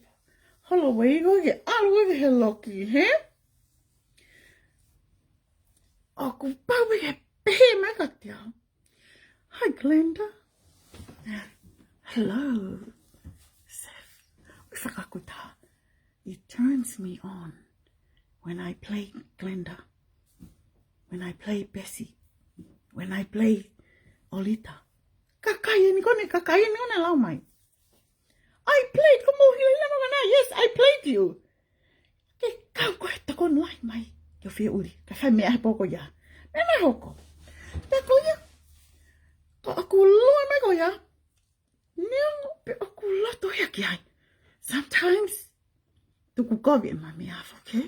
hallway ko ē ke ʻalu ko ē ki he loki, hē? ʻOku pau pē ke pehē mai kiate au, "Hi, Glenda." "Hello, Seth." ʻOi, fakakuta. It turns me on when I play Glenda, when I play Bessie, when I play Olita. Kakai eni ko ē, kakai eni ko ē ʻoku ne lau mai. I played, ko mou hili lama kana, yes, I played you. Ke kau ko ē tokoni lahi mai ke u fie ʻuli, ka fai meʻa he pō ko ia. Meʻa naʻe hoko. Pea ko ia, ko ʻeku lue mai ko ia, neongo pē ʻoku loto ia ki ai. Sometimes, tuku kovi ʻema meʻa foki, hē?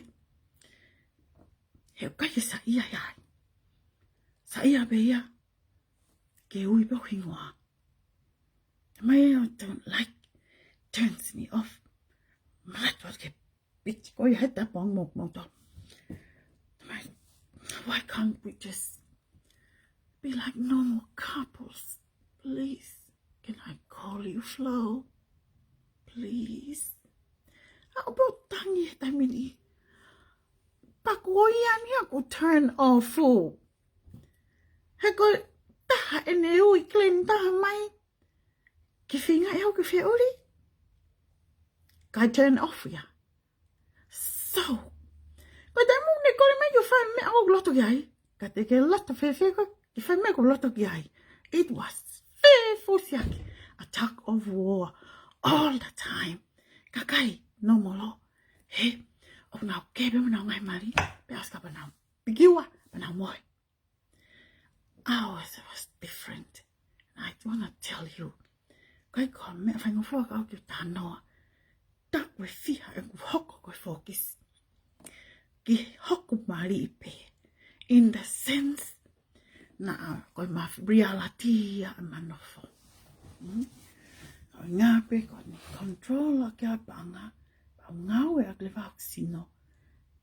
He ʻoku ʻikai ke saiʻia ai. Saiʻia pē ia ke ui pē hoku hingoa. Mai, I don't like, turns me off. Manatu atu ki he piti ko ia he tapu ange mo, mo to. Mai, why can't we just be like normal couples? Please, can I call you Flo? Please. ʻAʻu pē ʻo tangi he taimi ni. Pea ko ia eni ʻeku turn off. He ko e taha ʻene ui Glenda mai ke feingaʻi au ke fie ʻuli, kae turn off ia. So, ko e taimi ʻoku ne kole mai ke u fai e meʻa ʻoku ou loto ki ai, ka te ke loto fēfē koe ke fai e meʻa ʻoku ou loto ki ai? It was very fusiaki, a tug of war all the time. Kakai, no molo, he, ʻoku nau kē pē mo ʻenau ngaahi mali, pea ʻosi ka pea nau pikiua, pea nau mohe. Ours was different. And I want to tell you, ʻikai ko ha meʻa faingofua ka ʻoku ou talanoa. Taʻu ʻe fiha ʻeku hoko ko e fokisi. Ki hoku mali pē. In the sense, naʻa ko e ma reality ia ʻema nofo. Mm? ʻO ngā pē ko eni control ʻaki ʻa e paʻanga, pea u ngāueʻaki leva hoku sino.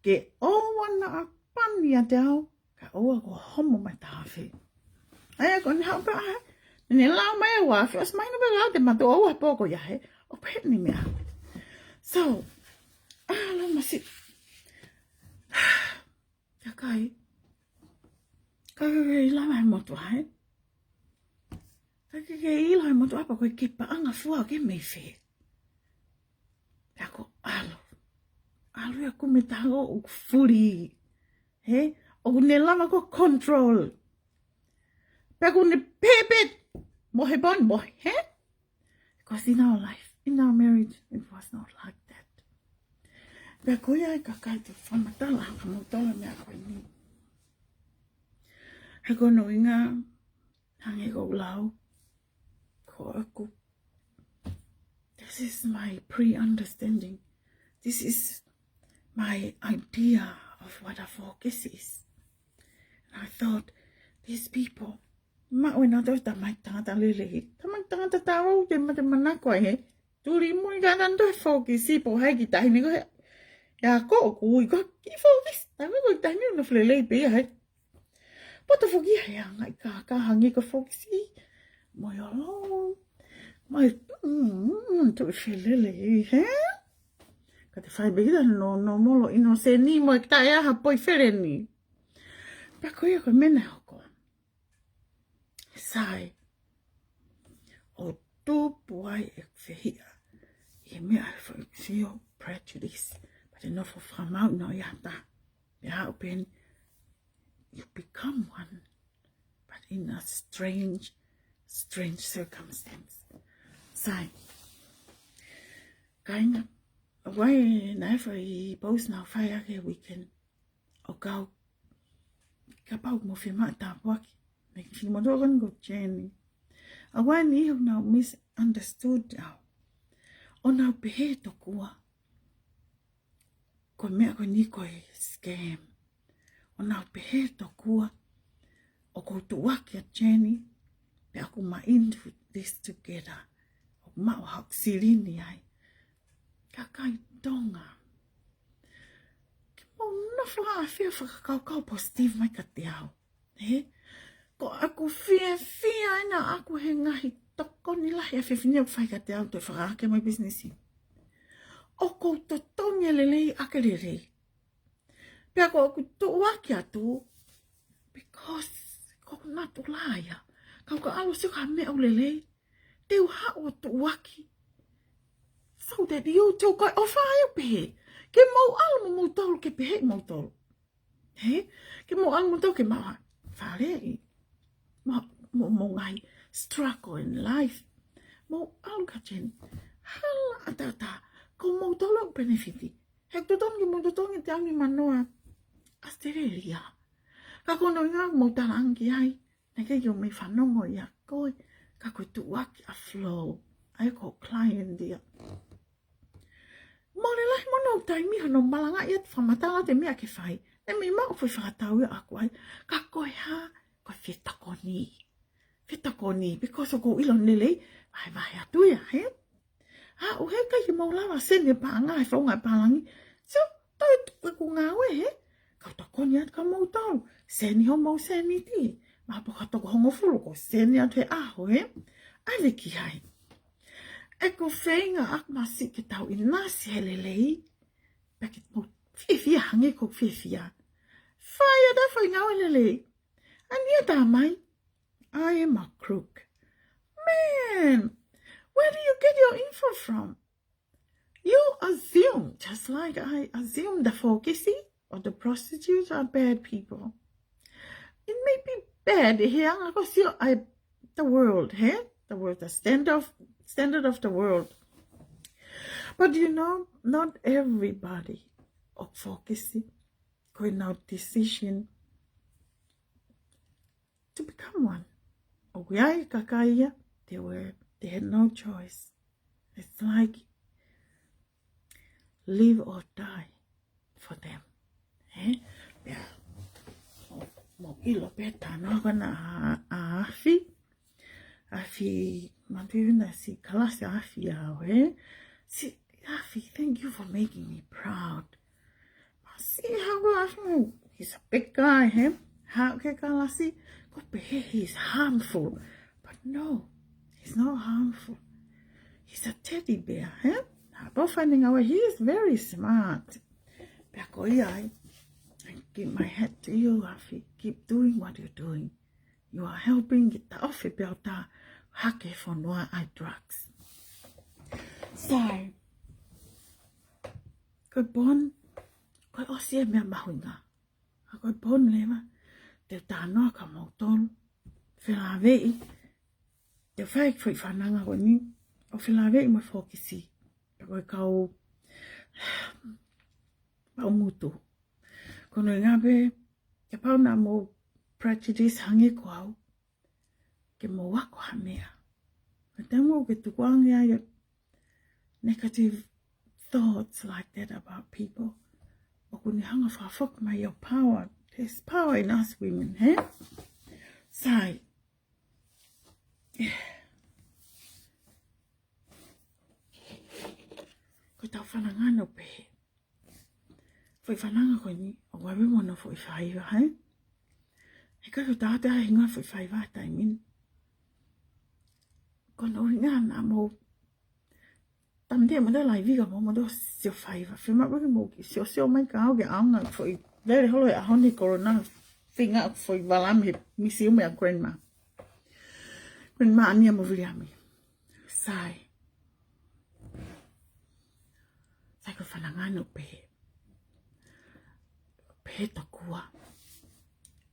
Ke ʻoua naʻa pani ʻiate au, ka ʻoua kuo homo mai tafe. ʻA ia ko eni haʻu pē ʻa e, ne lau mai ʻa e uafe, ʻosi mahino pē ʻa e te matu ʻoua poko ia he, ʻo pehē ni meʻa. So, ʻalu masiʻi. Kakai. Kakai ke ʻilo mai motuʻa he. Kakai ke ʻilo mai motuʻa pea ko e kiʻi paʻanga fua ke mei fē. Pea ko e ʻalu. ʻAlu ia ko e meʻa ʻoku fuli. He? ʻOku ne lava ko e control. Pea ko ʻene pehē pē, mohe pē ʻo ne mohe, he? Because in our life, in our marriage, it was not like that. Pea ko ia ai kakai te u fakamatala, fakamatala meʻa ko eni. He ko hono ʻuhinga, hangē ko ʻeku lau, ko ʻeku, this is my pre-understanding. This is my idea of what a fokisi is. And I thought, these people, maʻu ʻenautolu e tamaiki tangata lelei. Tamaiki tangata tāuau te mate manako ai he. Tuli mui ka ʻanautolu e fokisi pea ʻai ki tahi ni ko he. Ia ko ʻoku ui ko e kiʻi fokisi. Taimi ko e taimi ʻoku nofo lelei pē ia he. Poto foki he anga ʻi ka ka hangē ko e fokisi. Mo e olo. Mai, mm, mm, tu felele, he? Ka te fai pē kita no, no molo ʻinoseni mo e kita ʻe ʻai ha poʻuli feleni. Pea ko ia ko e meʻa naʻe hoko. Sai. ʻO tupu ai e fehiʻa. ʻI he meʻa ʻe fai sio prejudice. Pea te nofo fakamau no ia ta. Pea haʻu pē eni, you become one, but in a strange, strange circumstance. Sai. Kāinga, ʻoku ʻi ai e ngaahi post naʻa ku fai ʻaki he weekend. ʻO kau, kapau mo fie maʻu tāpuaki. Mei he kiʻi fili motuʻa ko eni ko Jenny. ʻOku ʻi ai e niʻihi ʻoku nau misunderstood au. ʻO nau pehē tokua ko e meʻa ko eni ko e scam. ʻO nau pehē tokua ʻoku ou tuʻuaki ʻa Jenny, pea ʻoku ma in this together. ʻOku maʻu haʻaku silini ai. Kakai Tonga. Ke mou nofo ʻo fie fakakaukau positive mai kiate au. He? Ko ʻeku fiefia ʻena ʻaku he ngaahi tokoni lahi ʻa e fefine ʻoku fai kiate au toe fakaake mai business. ʻOku ou totongi e lelei ʻaki e lelei. Pea ko ʻeku tuʻuaki atu, because ko ʻeku natula ia. Kau ka ʻalu ʻo sio ki ha meʻa ʻoku lelei, te u haʻu ʻo tuʻuaki. So that you too, ko e ʻofa ia ʻoku pehē. Ke mou ʻalu mo moutolu, ke pehē moutolu. He? Ke mou ʻalu moutolu ke maʻu ha fale ʻi. Mo, mo, mo e ngaahi struggle in life. Mou ʻalu kia Jenny. Hala ʻataʻatā. Ko moutolu ʻoku penefiti. He totongi mo totongi te angi manoa Australia. Ka ko hono ʻuhinga mou talaange ai. Naʻe ʻikai ke u mei fanongo ia koe. Ka ko e tuʻuaki ʻa Flo. ʻA ia ko e client ia. Mole lahi mo hono taimi hono malangaʻi atu fakamatala atu e meʻa ke fai. Naʻe mei maʻu foʻi fakatau ia ʻaku ai. Ka ko e hā, ko e fetokoni. Fetokoni, because ʻoku ou ʻilo ʻene lelei, vahevahe atu ia, he? ʻA, ʻoku ʻikai ke mou lava send e paʻanga, he founga e pālangi. So, toe tuku ʻeku ngāue, he? Kau tokoni atu kia moutolu. Send homou sēniti. Mahalo pē ko ha toko hongofulu ko e send atu he ʻaho, he? ʻAve ki ai. ʻEku feinga ʻaku masiʻi ke tau ʻinasi he lelei. Pea ke mou fiefia hangē ko ʻeku fiefia. Fai atu e fai ngāue lelei. ʻAni ʻa tā mai. I am a crook. Man, where do you get your info from? You assume, just like I assume the fokisi or the prostitutes are bad people. It may be bad, he anga ko sio ʻa the world, he? The world, the standard of, standard of the world. But you know, not everybody ʻoku fokisi, ko ʻenau decision to become one. ʻOku ʻi ai e kakai ia, they were, they had no choice. It's like live or die for them. Eh? Yeah. Mo, mo ʻilo pē talanoa ko ena ʻa, ʻa Afi. Afi, manatuʻi naʻe siʻi kalasi ʻa Afi au, eh? Siʻi, Afi, thank you for making me proud. Siʻi haʻu ko Afi, he's a big guy, eh? Haʻu ki he kalasi, ʻoku pehē he's harmful. But no, he's not harmful. He's a teddy bear, eh? Haʻu pē ʻo finding out he is very smart. Pea ko ia ai, I give my hat to you, Afi. Keep doing what you're doing. You are helping ke taʻofi pē ʻo tā hake fonua ʻa e drugs. So, ko e bond, ko e ʻosi e meʻa mahuʻinga. ʻA ko e bond leva, te u talanoa kia moutolu, felāveʻi, te u fai e foʻi fananga ko eni, ʻo felāveʻi mo e fokisi. Pea ko e kau, pau ngutu. Ko hono ʻuhinga pē, kapau naʻa mou prejudice hangē ko au, ke mou ako ha meʻa. Ko e taimi ʻoku ke tukuange ai e negative thoughts like that about people, ʻoku ne hanga ʻo fakafoki mai ʻa e power. There's power in us women, he? Sai. Ko ʻetau fananga ʻoku pehē. Foʻi fananga ko eni, ʻoku ʻave mo hono foʻi faiva, he? He ʻikai ke tau ʻai ha hingoa foʻi faiva he taimi ni. Ko hono ʻuhinga naʻa mou tamate mo ta laivi ka mou mo ta sio faiva. Fiemaʻu ke mou kiʻi siosio mai kia au ke ʻaonga foʻi lele holo he ʻaho ni, corona, feinga foʻi vala mei he museum ʻa grandma. Grandma ʻAmia mo Viliami. Sai. Sai, ko e fananga ʻoku pehē. Pehē tokua.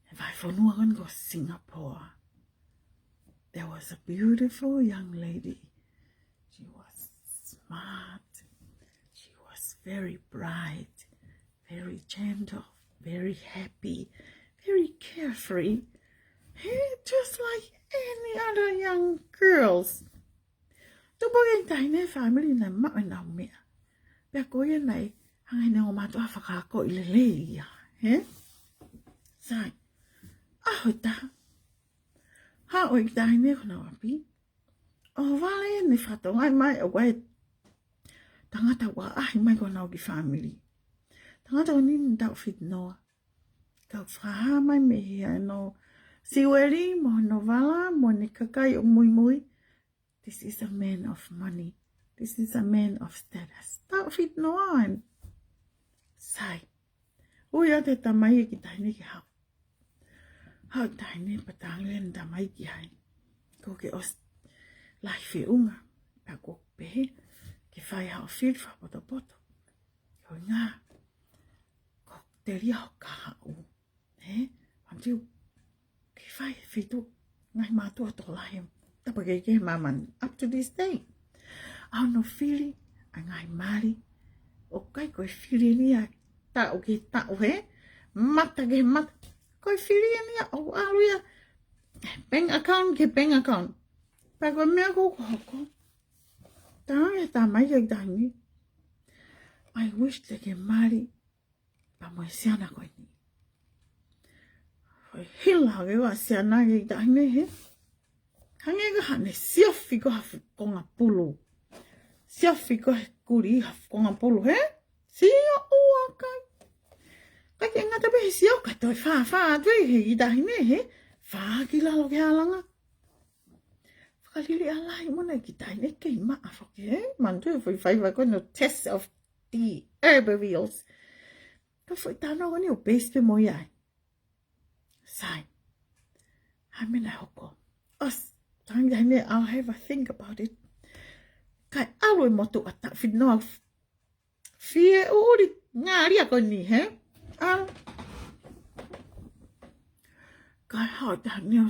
He vahefonua ko eni ko Singapore. There was a beautiful young lady. She was smart. She was very bright, very gentle, very happy, very carefree. He, just like any other young girls. Tupu ki he taʻahine, family, naʻe maʻu ʻenau meʻa. Pea ko ia naʻe hanga ʻe heʻene ongo mātuʻa ʻo fakaakoʻi lelei ia, he? Sai. ʻAho ʻe taha, haʻu e kiʻi taʻahine ki honau ʻapi ʻo vale ʻene fakatokangaʻi mai ʻoku ʻi ai e tangata ʻoku ʻaʻahi mai ki honau kiʻi family. Tangata ko eni naʻe taʻu fitu noa. Kau fakahā mai mei he ʻenau siueli mo hono vala mo ʻene kakai ʻoku muimui. This is a man of money. This is a man of status. Taʻu fitu noa eni. Sai. Ui atu e tamai e kiʻi taʻahine ke haʻu. Haʻu e taʻahine pea talaange ʻe heʻene tamai ki ai, kuo ke ʻosi lahi feʻunga. Pea ʻoku ou pehē ke fai haʻo fili fakapotopoto. Ko e ʻuhinga, kuo telia hoʻo kahaʻu. He? Until ke fai e feituʻu ngaahi mātuʻa tokolahi, tapa kehekehe he māmani. Up to this day. ʻA hono fili ʻa e ngaahi mali. ʻOku ʻikai ko e fili eni ia taʻu ki he taʻu, he? Mata ki he mata. Ko e fili eni ia ʻoku ʻalu ia bank account ki he bank account. Pea ko e meʻa ko ē ʻoku hoko, talaange ʻe he tamai ki he kiʻi taʻahine, I wish te ke mali pea mo e siana ko eni. Foʻi hila hake ʻa e siana ki he kiʻi taʻahine, he? Hangē ko haʻane siofi ko ha fuʻu konga pulu. Siofi ko ha kuli ha fuʻu konga pulu, he? Sio ua kai. ʻIkai ke ngata pē he sio, kae toe fāfā atu ʻe he kiʻi taʻahine, he? Fā ki lalo ki he ʻalunga. Fakaliliʻa lahi mo ʻene kiʻi taʻahine, kei maʻa foki, he? Manatuʻi e foʻi faiva ko ē, no, test of the herbivores. Ko e foʻi talanoa ko eni ʻoku base pē mo ia ai. Sai. Hā e meʻa naʻe hoko? ʻOsi, talaange ʻe he taʻahine, I'll have a think about it. Kae ʻalu e motuʻa taʻu fitu noa fie ʻuli ngaalia ko eni, hē? ʻAlu. Ka hao ta neo.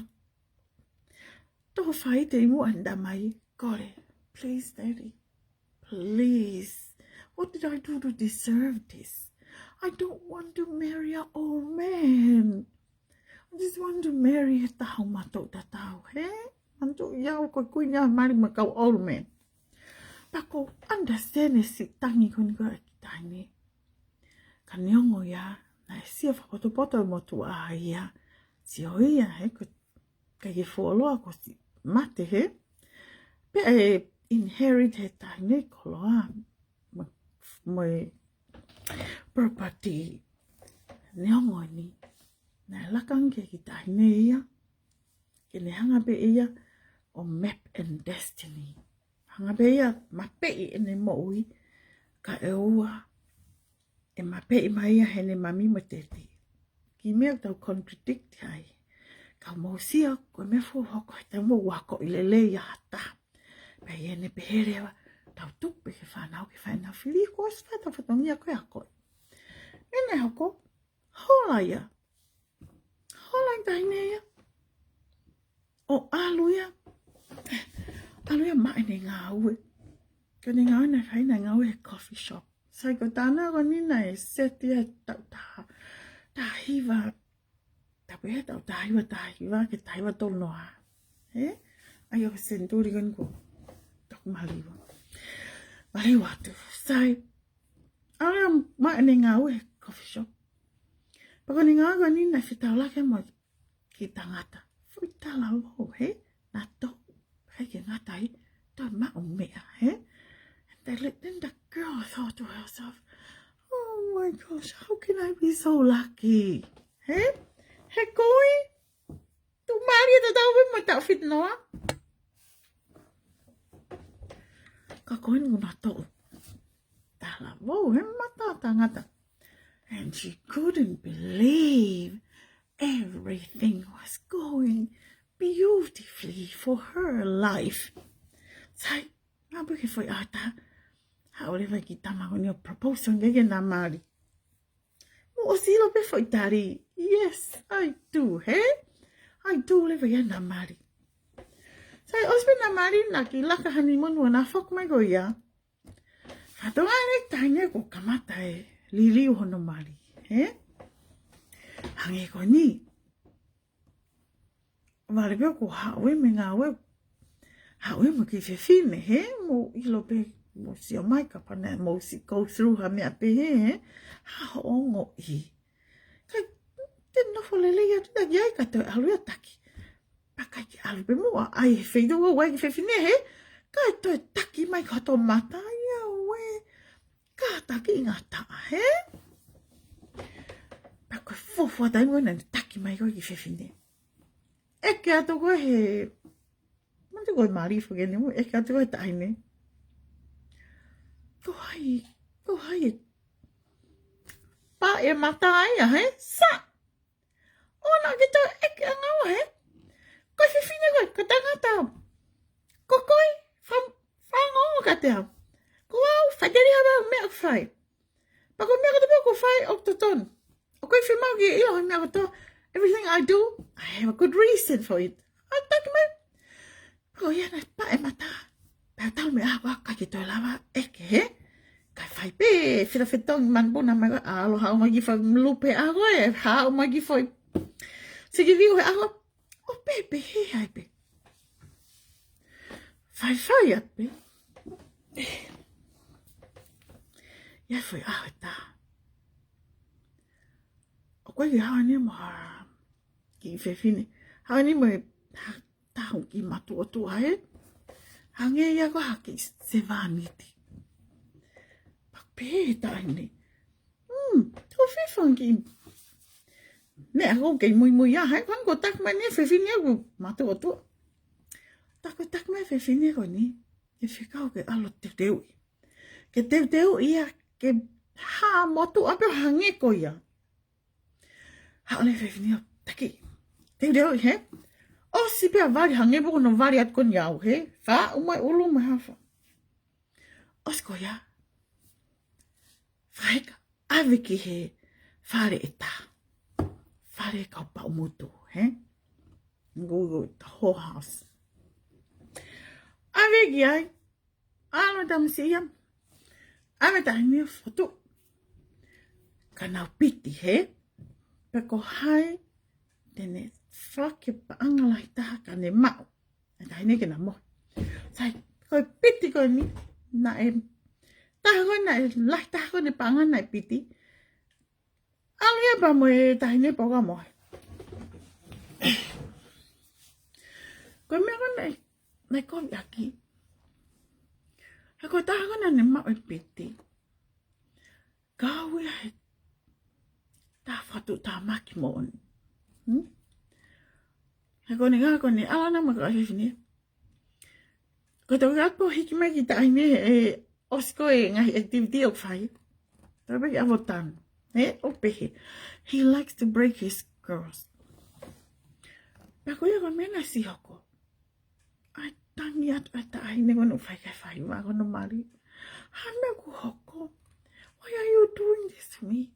Tō fai te imu anda mai, kole. Please, Daddy. Please. What did I do to deserve this? I don't want to marry an old man. I just want to marry he taha ʻoku mātuʻa tatau, hē? Mātuʻa ia ʻoku kui nia mali ma kau old man. Pea ko u understand e siʻi tangi ko eni ko e kiʻi taʻahine. Ka neongo ia, naʻe sio fakapotopoto e motuʻa ia. Sio ia, hē, ko e kiʻi fuoloa ko siʻi mate, hē? Pea ʻe inherit he taʻahine koloa mo, mo e property. Neongo eni, naʻe laka ange ki he kiʻi taʻahine ia, ke ne hanga pē ia ʻo map and destiny. Hanga pē ia mapeʻi ʻene moʻui, kae ʻoua ʻe mapeʻi mai ia heʻene mami mo teti. Kiʻi meʻa ʻoku tau contradict ai. Ka mou sio, ko e meʻa fuʻu hoko he taimi ʻoku akoʻi lelei ai ha taha. Pea ʻi heʻene pehē leva, tau tuku pē ki he fānau ke fai ʻenau fili, ko e ʻosi fai ʻetau fatongia ko e akoʻi. Meʻa naʻe hoko, hola ia. Hola e taʻahine ia. ʻO ʻalu ia. ʻAlu ia maʻu ʻene ngāue. Ko ʻene ngāue naʻe fai naʻe ngāue he coffee shop. Sai ko e taʻahine ko eni naʻe seti ia he taʻu taha, taha hiva, tapu he taʻu taha hiva, taha hiva, ki he taha hiva tolu noa. Hē? ʻAi ʻo senituli ko eni ko e taʻu maliwa. Maliwa atu. Sai. ʻAlu ia maʻu ʻene ngāue he coffee shop. Pea ko ʻene ngāue ko eni naʻe fetaulaki mo e kiʻi tangata. Foʻi talavou, hē? Naʻa tō, ʻikai ke ngata ai, toe maʻu meʻa, hē? And the, then the girl thought to herself, "Oh my gosh, how can I be so lucky?" Hē? He kui, tuʻumālie tatau pē mo e taʻu fitu noa. Ka ko eni naʻa tō talavou, he mata tangata. And she couldn't believe everything was going beautifully for her life. Sai, ngā pē ke foʻi ʻata. Haʻu leva e kiʻi tama ko eni ʻo propose ange ke na mali. Mo ʻosi ʻilo pē foʻi tali. Yes, I do, hē? I do leva ia na mali. Sai, ʻosi pē na mali naʻa kiʻi laka honeymoon ʻo na foki mai ko ia. Fatongia ʻene taʻahine kuo kamata e liliu hono mali, hē? Hangē ko eni. Vale pē kuo haʻu ia mei he ngāue. Haʻu ia mo e kiʻi fefine, hē? Mou ʻilo pē, mou sio mai kapau naʻa mou siʻi go through ha meʻa pehē, hē? Ha hoʻo ongoʻi. Ka te nofo lelei atu taki ai ka toe ʻalu ia taki. Pea ʻikai ke ʻalu pē mo ʻai he feituʻu ʻoku ʻai e kiʻi fefine, hē? Kae toe taki mai ki hoto mata ia ue. Kātaki ngataʻa, hē? Pea ko e fuofua taimi ko ē naʻe taki mai ko ē e kiʻi fefine. ʻEke atu ko ē he, manatu ko e mali foki eni mo, ʻeke atu ko ē he taʻahine. Ko hai, ko hai e paʻe mata ia, hē? Sa! ʻO naʻa ke toe ʻeke ange ʻo hē. Ko e fefine ko ē, ko e tangata. Ko koe, fa-, fanongo kiate au. Ko au, faʻiteliha pē au meʻa ʻoku fai. Pea ko e meʻa kotoa pē ʻoku fai ʻoku totonu. ʻOku ʻikai fiemaʻu ke ʻilo he meʻa kotoa. Everything I do, I have a good reason for it. ʻAlu taki mai. Ko ia naʻe paʻe mata. Pea tau meʻa ko ē ʻikai ke toe lava ʻeke, hē? Kae fai pē fetofetongi manupuna mai ko ē, ʻalu haʻu mai ki he foʻi lupe ʻaho ē, haʻu mai ki he foʻi sikiviu he ʻaho. ʻO pehē pē, hē, ʻai pē. Faifai atu pē. ʻI ai e foʻi ʻaho ʻe taha. ʻOku ʻi ai ha taha eni mo ha kiʻi fefine. Ha taha eni mo ha taha kiʻi matuʻotuʻa, hē? Hangē ia ko ha kiʻi sevāniti. Pea pehē e taʻahine, "Hmm, tau fefanga kiʻi meʻa ʻoku kei muimui ai, hē? Ko eni kuo taki mai eni e fefine ʻoku matuʻotuʻa." Pea ko e taki mai e fefine ko eni, ke fekau ke ʻalu ʻo teuteuʻi. Ke teuteuʻi ia, ke hā motuʻa pē ʻo hangē ko ia. Haʻu leva e fefine ʻo taki. Teuteuʻi, hē? ʻOsi pē ʻa e vali hangē pē ko hono vali atu ko eni au, hē? Faʻu mai ʻulu mo e hafa. ʻOsi ko ia. Kae ʻave ki he fale ʻe taha. Fale kau paʻumutu, hē? Ngū, ngū, the whorehouse. ʻAve ki ai, ʻalu e tamasiʻi ia. ʻAve e taʻahine ʻo fotu. Ka nau piti, hē? Pe ko hai te ne foaki e paʻanga lahi taha ka ne maʻu. E taʻahine ke na mohe. Sai, ko e piti ko eni, naʻe taha ko ē, naʻe lahi taha ko ē e paʻanga naʻe piti. ʻAlu ia pea mo e taʻahine pea ʻoka mohe. Ko e meʻa ko ē naʻe, naʻe kovi ʻaki. He ko e taha ko ē naʻa ne maʻu e piti, kau ia he tafaʻaki tāmaki moʻoni. Hmm? He ko ʻene ngāue ko ʻene ʻalu ʻana mo e kakai fefine. Ko e toki ʻalu ʻo hiki mai ki he taʻahine he ʻosi ko ē e ngaahi activity ʻoku fai. Tapu ki ʻAvotanu. Hē, ʻo pehē. He likes to break his girls. Pea ko ia ko e meʻa naʻe siʻi hoko. ʻAi tangi atu e taʻahine ko ē naʻe fai ki ai e faiva ko ē ʻo mali. Hā e meʻa ʻoku hoko? Why are you doing this to me?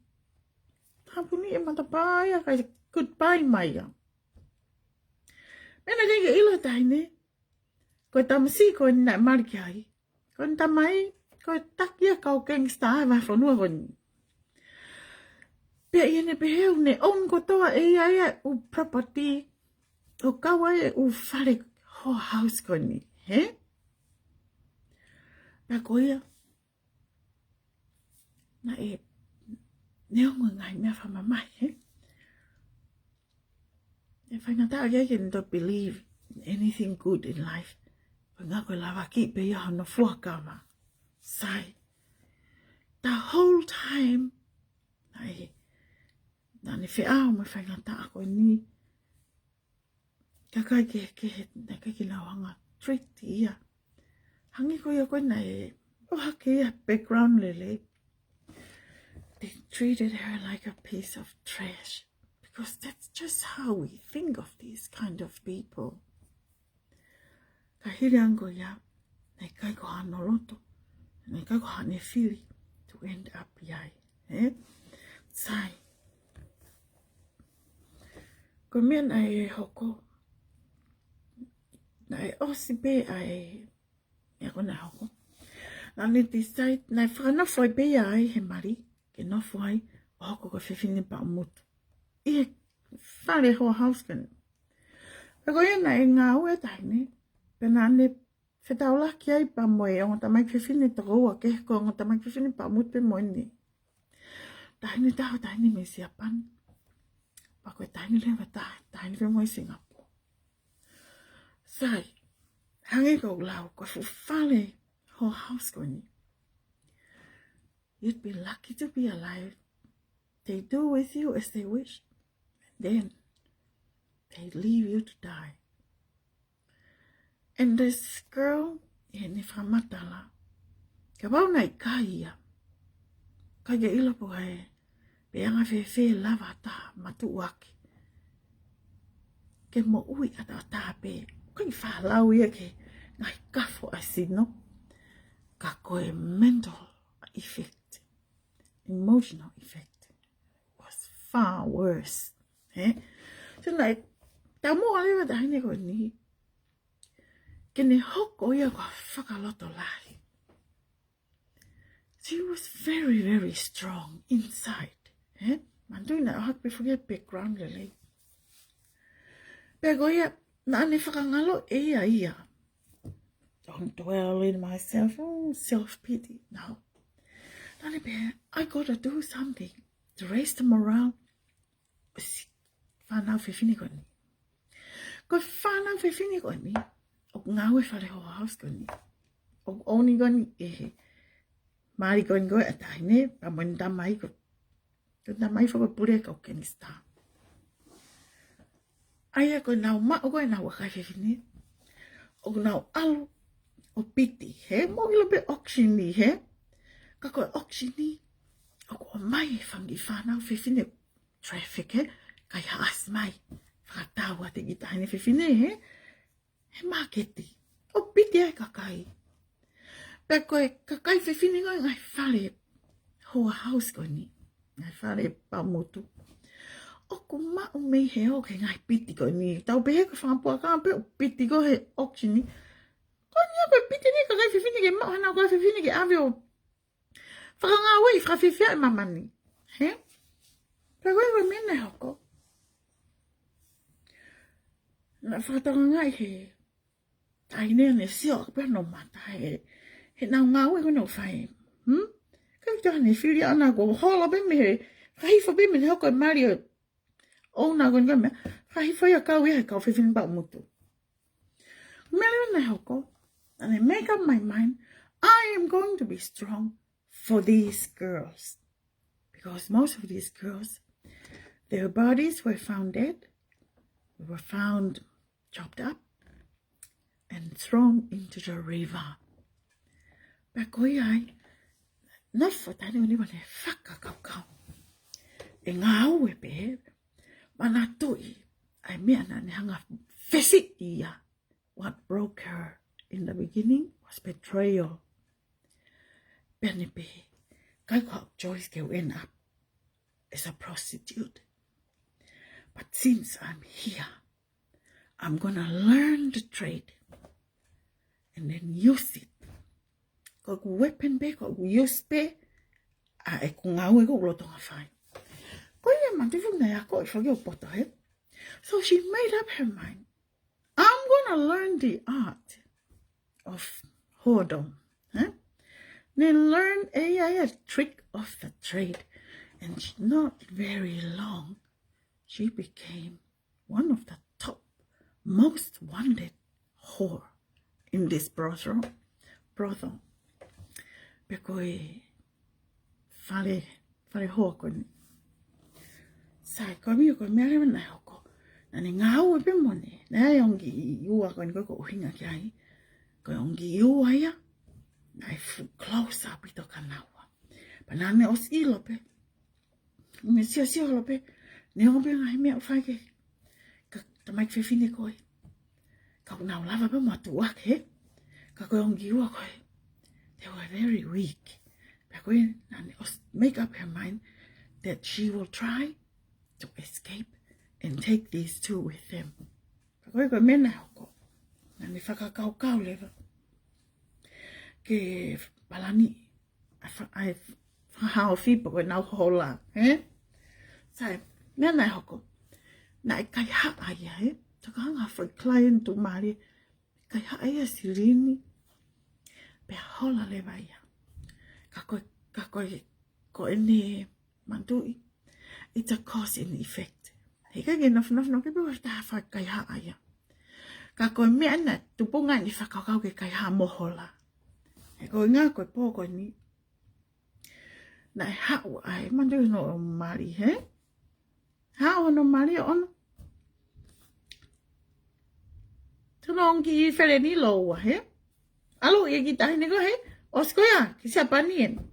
Tāpuni e matapā ia kae goodbye mai ia. Meʻa naʻe ʻikai ke ʻilo e taʻahine, ko e tamasiʻi ko eni naʻe mali ki ai, ko ʻene tamai, ko e taki ia e kau gangster ʻa e vahefonua ko eni. Pea ʻi heʻene pehē ʻoku ne own kotoa ʻe ia ia e ʻū property, ʻo kau ai e ʻū fale whorehouse ko eni, hē? Pea ko ia, naʻe, neongo e ngaahi meʻa fakamamahi, hē? ʻE faingataʻa ke, ke ne toe believe in anything good in life. Ko e ngaahi ko e lavakiʻi pē ia hono fuakava. Sai. The whole time, naʻe, naʻa ne feʻao mo e faingataʻa ko eni. Kakai kehekehe, naʻe ʻikai ke nau hanga ʻo treat ia. Hangē ko ia ko ē naʻe ʻohake ia he background lelei. They treated her like a piece of trash. Because that's just how we think of these kind of people. Ka hili ange ko ia, naʻe ʻikai ko hano loto, naʻe ʻikai ko hano fili to end up ʻi ai, hē? Sai. Ko e meʻa naʻe hoko, naʻe ʻosi pē ʻa e meʻa ko ē naʻe hoko. Naʻa ne decide, naʻe fakanofo ai pē ia ai he mali, ke nofo ai, ʻo hoko ko e fefine paʻumutu ʻi he fale whorehouse ko eni. Pea ko ia naʻe ngāue e taʻahine, pea naʻa ne fetaulaki ai pea mo e ongo tamaiki fefine toko ua kehe, ko e ongo tamaiki fefine paʻumutu pē mo eni. Taʻahine taha, taʻahine mei Siapani. Pea ko e taʻahine leva taha, taʻahine pē mo e Singapore. Sai, hangē ko ʻeku lau, ko e fuʻu fale whorehouse ko eni. You'd be lucky to be alive. They do with you as they wish. And then they leave you to die. And this girl, ʻi heʻene fakamatala, kapau naʻe ʻikai ia, ʻikai ke ʻilo pe ko e, pe ʻe anga fēfē e lava ʻa ha taha matuʻuaki ke moʻui ʻataʻatā pē. ʻIkai faʻa lau ia ki he ngaahi kafo ʻa e sino, ka ko e mental effect, emotional effect was far worse. Hē? So naʻe taumuʻa leva e taʻahine ko eni ke ne hoko ia ko ha fakalotolahi. She was very, very strong inside. Hē? Manatuʻi naʻe ʻohake pē foki e background lelei. Pea ko ia, naʻa ne fakangaloʻi ʻe ia ia. Don't dwell in myself, oh, self-pity. No. Naʻa ne pehē, I gotta do something to raise the morale. Si-, fānau fefine ko eni. Ko e fānau fefine ko eni, ʻoku ngāue he fale whorehouse ko eni. ʻOku own ko eni ʻe he mali ko eni ko ē ʻa e taʻahine, pea mo ʻene tamai ko, ko ʻene tamai foki ko e pule e kau gangster. ʻA ia ko ʻenau maʻu ko ē ʻenau kakai fefine, ʻoku nau ʻalu ʻo piti, hē, mou ʻilo pē auction ʻi hē. Ka ko e auction ʻoku ʻomai e fanga kiʻi fānau fefine traffic, hē, kaihaʻasi mai, fakatau atu ki he taʻahine fefine, hē, he māketi, ʻo piti ai e kakai. Pea ko e kakai fefine ko ē ngaahi fale whorehouse ko eni. Ngaahi fale paʻumutu. ʻOku maʻu mei he ō ki he ngaahi piti ko eni. Tau pehē ko e fanga puaka pē ʻoku piti ko ē he auction ni. Ko eni ko e piti ni, kakai fefine ke maʻu, hangē ko e fefine ke ʻave ʻo fakangāueʻi, fakafiefia ʻe māmani. Hē? Pea ko e meʻa naʻe hoko, naʻe fakatokangaʻi he taʻahine naʻe sio ʻaki pē hono mata he, he ngāue ko ē naʻe fai. Hmm? Ka ʻi he taʻahine fili ʻana ko e hola pē mei he, fakahifo pē mei he hoko e mali ʻo e ʻouna ko eni ko e meʻa, fakahifo ia kau ia he kau fefine paʻumutu. Meʻa leva naʻe hoko, and I make up my mind, I am going to be strong for these girls. Because most of these girls, their bodies were found dead, they were found chopped up and thrown into the river. Pea ko ia ai, nofo taʻahine ʻo ne fakakaukau. ʻE ngāue pē, manatuʻi ʻa e meʻa naʻa ne hanga fesiʻi ia. What broke her in the beginning was betrayal. Pea ne pehē, ʻikai ko haʻaku choice ke u end up as a prostitute. But since I'm here, I'm gonna learn the trade and then use it. Ko ʻeku weapon pē, ko ʻeku use pē ʻa ʻeku ngāue ko ē ʻoku lolotonga fai. Ko ia manatuʻi naʻe akoʻi foki ʻo poto, hē? So she made up her mind. I'm gonna learn the art of whoredom, hē? Ne learn ʻe ia ia trick of the trade. And sh-, not very long, she became one of the top most wanted whore in this brothel. Brothel. Pea ko e fale, fale hoa ko eni. Sai, ko e meʻa, ko e meʻa leva naʻe hoko. Naʻa ne ngāue pē mo ʻene, naʻe ʻi ai e ongo kiʻi ua ko eni ko ē ʻoku ʻuhinga ki ai. Ko e ongo kiʻi ua ia, naʻe fuʻu close ʻaupito kia naua. Pea naʻa ne ʻosi ʻilo pē, ne siosio holo pē, ne ʻomai pē ngaahi meʻa ʻo fai ki he, ka tamaiki fefine ko ē. Ka ʻoku nau lava pē mo tuʻu hake, ka ko e ongo kiʻi ua ko ē, they were very weak. Pea ko ē naʻa ne ʻos-, make up her mind that she will try to escape and take these two with them. Pea ko ē ko e meʻa naʻe hoko, naʻa ne fakakaukau leva ke palani ʻa e fa-, ʻa e fa-, fakahaofi pē ko ʻenau hola, hē? Sai, meʻa naʻe hoko, naʻe kaihaʻa ia, hē? Toki hanga ha foʻi client tuʻumālie, kaihaʻa ia silini, pea hola leva ia. Ka ko e, ka ko e, ko ʻene manatuʻi, it's a cause and effect. He ʻikai ke nofo, nofo, nofo, ke pau ke ta fakakaihaʻa ia. Ka ko e meʻa naʻe tupunga ʻene fakakaukau ke kaihaʻa mo hola. He ko e ʻuhinga ko e pō ko eni, naʻe haʻu ai, manatuʻi hono mali, hē? Haʻu hono mali ʻo ʻono. Tuna ongo kiʻi feleni lōua, hē? ʻAlu ia ki he taʻahine ko ē, hē? ʻOsi ko ia, ki Siapani eni.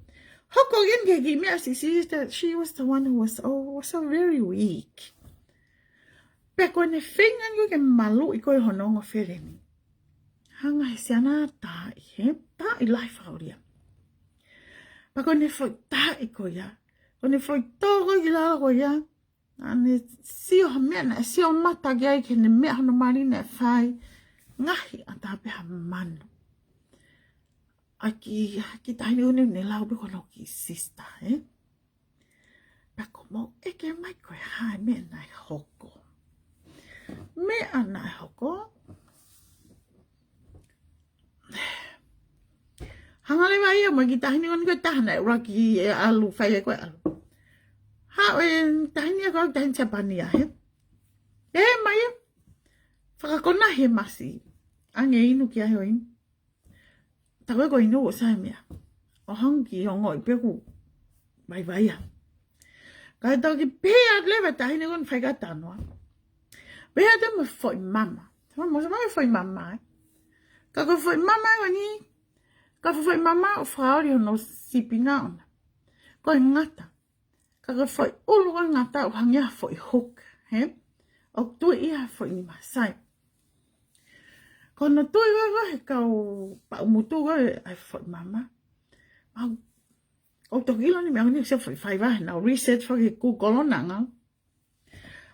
Hoko again ki he kiʻi meʻa, she, she, she was the one who was, oh, was so very weak. Pea ko ʻene feinga eni ko ē ke maluʻi ko ē hono ongo feleni. Hanga he siana taaʻi, hē? Taaʻi lahi fakaʻulia. Pea ko ʻene foʻi taaʻi ko ia, ko ʻene foʻi tō ko ē ki lalo ko ia, naʻa ne sio ha meʻa naʻe sio mata ki ai ki heʻene meʻa hono mali naʻe fai. Ngaohi ʻatā pē ha manu. ʻA e kiʻi, ʻa e kiʻi taʻahine ʻoku ne lau pē ko hono kiʻi sister, hē? Pea ko e mou ʻeke mai ko e hā e meʻa naʻe hoko. Meʻa naʻe hoko, hanga leva ia mo e kiʻi taʻahine ko eni ko e taha naʻe ʻuluaki ʻalu, fai ai ko e ʻalu. Haʻu e taʻahine ko e taʻahine Siapani ia, hē? Pehē mai ia, fakakonahi e masi. ʻAnge inu ki ai ʻo inu. Taku ē ko e inu ʻoku sai e meʻa. ʻO hangē ʻoku ongoʻi pē ʻoku vaivai ia. Kae toki pehē atu leva e taʻahine ko eni fai ka tanoa. Pehē atu mo e foʻi mama. Sama mo sama e foʻi mama, ē. Ka ko e foʻi mama ko eni, ka ko e foʻi mama ʻoku fakaoli hono sipi na ʻona. Ko e ngata. Ka ko e foʻi ʻulu ko e ngata ʻoku hangē ha foʻi hook, hē? ʻOku tui ia ha foʻi nima sai. Ko hono tui ko ē ko ē he kau paʻumutu ko ē ʻa e foʻi mama. Mau ʻOku toki ʻilo ni meʻa ni ʻoku ʻi ai e foʻi faiva, nau research foki he Google ʻo nanga.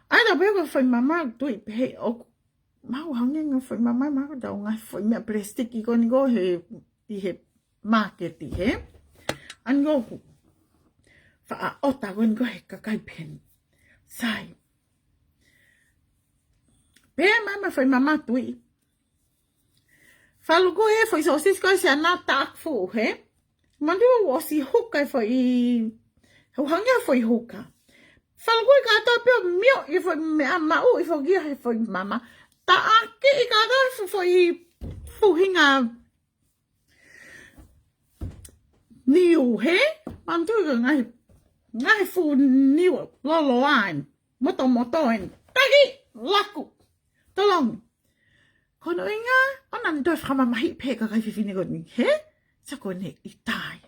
ʻAi ʻetau pehē ko e foʻi mama Tuʻi pehē ʻoku mau hangē ngaahi foʻi mama, mau tau ngaahi foʻi meʻa plastic ko eni ko ē he, ʻi he māketi he. ʻAni ko ē ʻoku faʻa ʻota ko eni ko ē he kakai pehē ni. Sai. Pehē mai ʻa e foʻi mama Tuʻi, fakalukui e foʻi sōsisi ko ē siana taʻaki fuʻu he. Manatuʻi ʻosi huka e foʻi, ʻoku hangē ha foʻi huka. Fakalukui kātoa pea mio e foʻi meʻa maʻu ʻi foki he foʻi mama. Taʻaki ʻi kātoa e fo-, foʻi fuhinga niu he. Manatuʻi ko e ngaahi, ngaahi fuʻu niu loloa eni, motomoto eni. Taki, laku. Tolongi. Ko hono ʻuhinga, ʻoku nau toe fakamamahiʻi pē kakai fefine ko eni he, sa ko eni ʻi tai.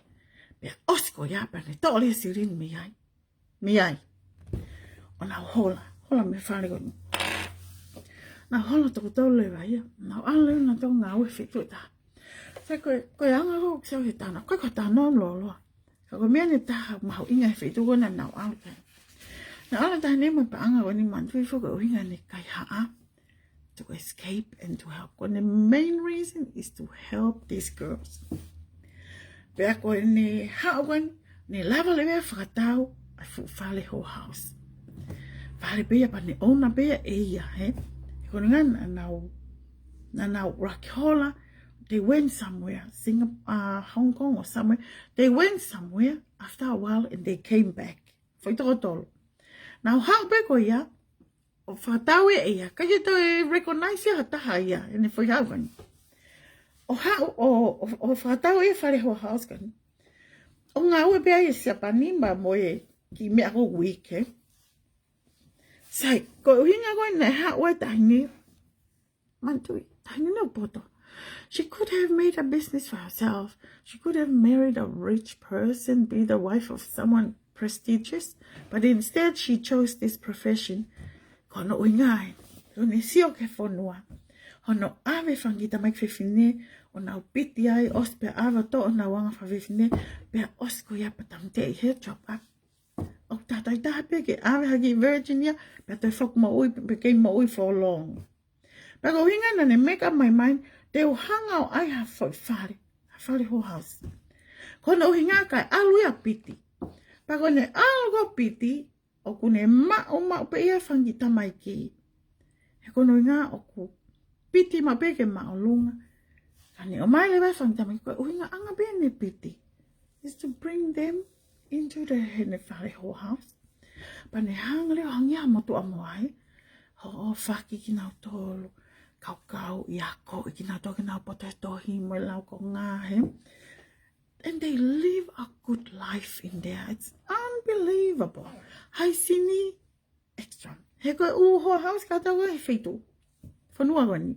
Pea ʻosi ko ia pea ne toʻo leva e silini mei ai. Mei ai. ʻO nau hola, hola mei fale ko eni. Nau hola toko tolu leva ia. Nau ʻalu leva nautolu ʻo ngāue he feituʻu ʻe taha. Sai ko e, ko e anga ko ē ʻoku ou sio he tana, ko e ko e tana loloa. Ka ko e meʻa ʻe taha mahuʻinga he feituʻu ko ē naʻa nau ʻalu ki ai. Naʻe ʻalu e taha ni mo e paʻanga ko eni, manatuʻi foki ko e ʻuhinga ʻene kaihaʻa to escape and to help. Ko ʻene main reason is to help these girls. Pea ko ʻene haʻu ko eni, ne lava leva ʻo fakatau ʻa e fuʻu fale whorehouse. Fale pē ia pea ne ʻouna pē ia ʻe ia, he? He ko e ʻuhinga naʻa nau, naʻa nau ʻuluaki hola, they went somewhere, Singapore, uh, Hong Kong or somewhere. They went somewhere after a while and they came back. Foʻi toko tolu. Nau haʻu pē ko ia, ʻo fakatau ʻe ia, ʻikai ke toe recognize ia ha taha ia, ʻene foʻi haʻu ko eni. ʻO haʻu, ʻo, ʻo, ʻo fakatau ʻe ia e fale whorehouse ko eni. ʻO ngāue pē ia ʻi Siapani mo e kiʻi meʻa ko ē, he? Sai, ko e ʻuhinga ko ē naʻe haʻu ai e taʻahine, manatuʻi, taʻahine naʻe poto. She could have made a business for herself. She could have married a rich person, be the wife of someone prestigious. But instead, she chose this profession. Ko hono ʻuhinga ē, ʻo ne sio ki he fonua. Hono ʻave e fanga kiʻi tamaiki fefine, ʻo nau piti ai, ʻosi pea ʻave ʻo toʻo honau anga fakafefine, pea ʻosi ko ia pea tāmateʻi he job up. ʻOku tātāitaha pē ke ʻave ha kiʻi virgin ia, pea toe foki moʻui, pea kei moʻui for long. Pea ko e ʻuhinga naʻa ne make up my mind, te u hanga ʻo ʻai ha foʻi fale, ha fale whorehouse. Ko hono ʻuhinga kae ʻalu ia ʻo piti. Pea ko ʻene ʻalu ko ē ʻo piti, ʻoku ne maʻumaʻu pē ia e fanga kiʻi tamaiki. He ko hono ʻuhinga ʻoku piti maʻu pē ke māʻolunga. Ka ne ʻomai leva e fanga kiʻi tamaiki, ko e ʻuhinga ʻanga pē ʻene piti is to bring them into the, heʻene fale whorehouse. Pea ne hanga leva ʻo hangē ha motuʻa moa, ʻo, ʻo faki kinautolu, kaukau, ʻi he ako, ʻi kinautolu ke nau poto he tohi mo e laukonga, he. And they live a good life in there. It's unbelievable. Haisini, extra. He ko e ʻū whorehouse kātoa ko ē he feituʻu, fonua ko eni.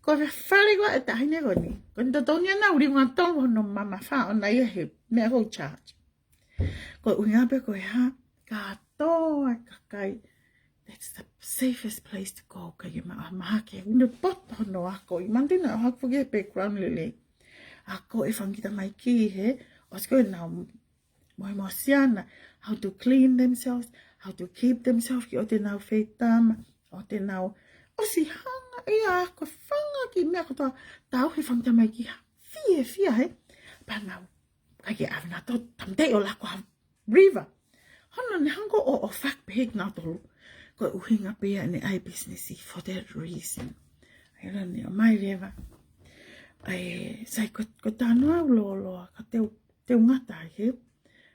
Ko e fale ko ē ʻa e taʻahine ko eni, ko ʻene totongi ʻa e ʻū liunga tolu hono mamafa ʻoʻona ia he meʻa ko ē charge. Ko e ʻuhinga pē ko e hā, kātoa e kakai, that's the safest place to go. Ka ke ma-, mahaki, ʻoku ne poto hono ako, ʻi mantina ʻo haku ki he background lelei. Ako e fanga kiʻi tamaiki he, ʻosi ko ē nau mohe mo siana, how to clean themselves, how to keep themselves, ki ʻoua te nau feitama, ʻoua te nau, ʻosi hanga ia ko e fanga kiʻi meʻa kotoa, tauhi e fanga kiʻi tamaiki ha fiefia he, pea nau, ʻikai ke ʻave nautolu, tāmateʻi ʻo lako ha river. Hono ʻuhinga ko ē ʻo, ʻo faki pehē kinautolu. Ko e ʻuhinga pē ia ʻene ʻai e business for that reason. ʻA ia ne ʻomai leva. ʻAi, sai ko, ko e talanoa ʻoku lōloa, ka te u, te u ngata ai he.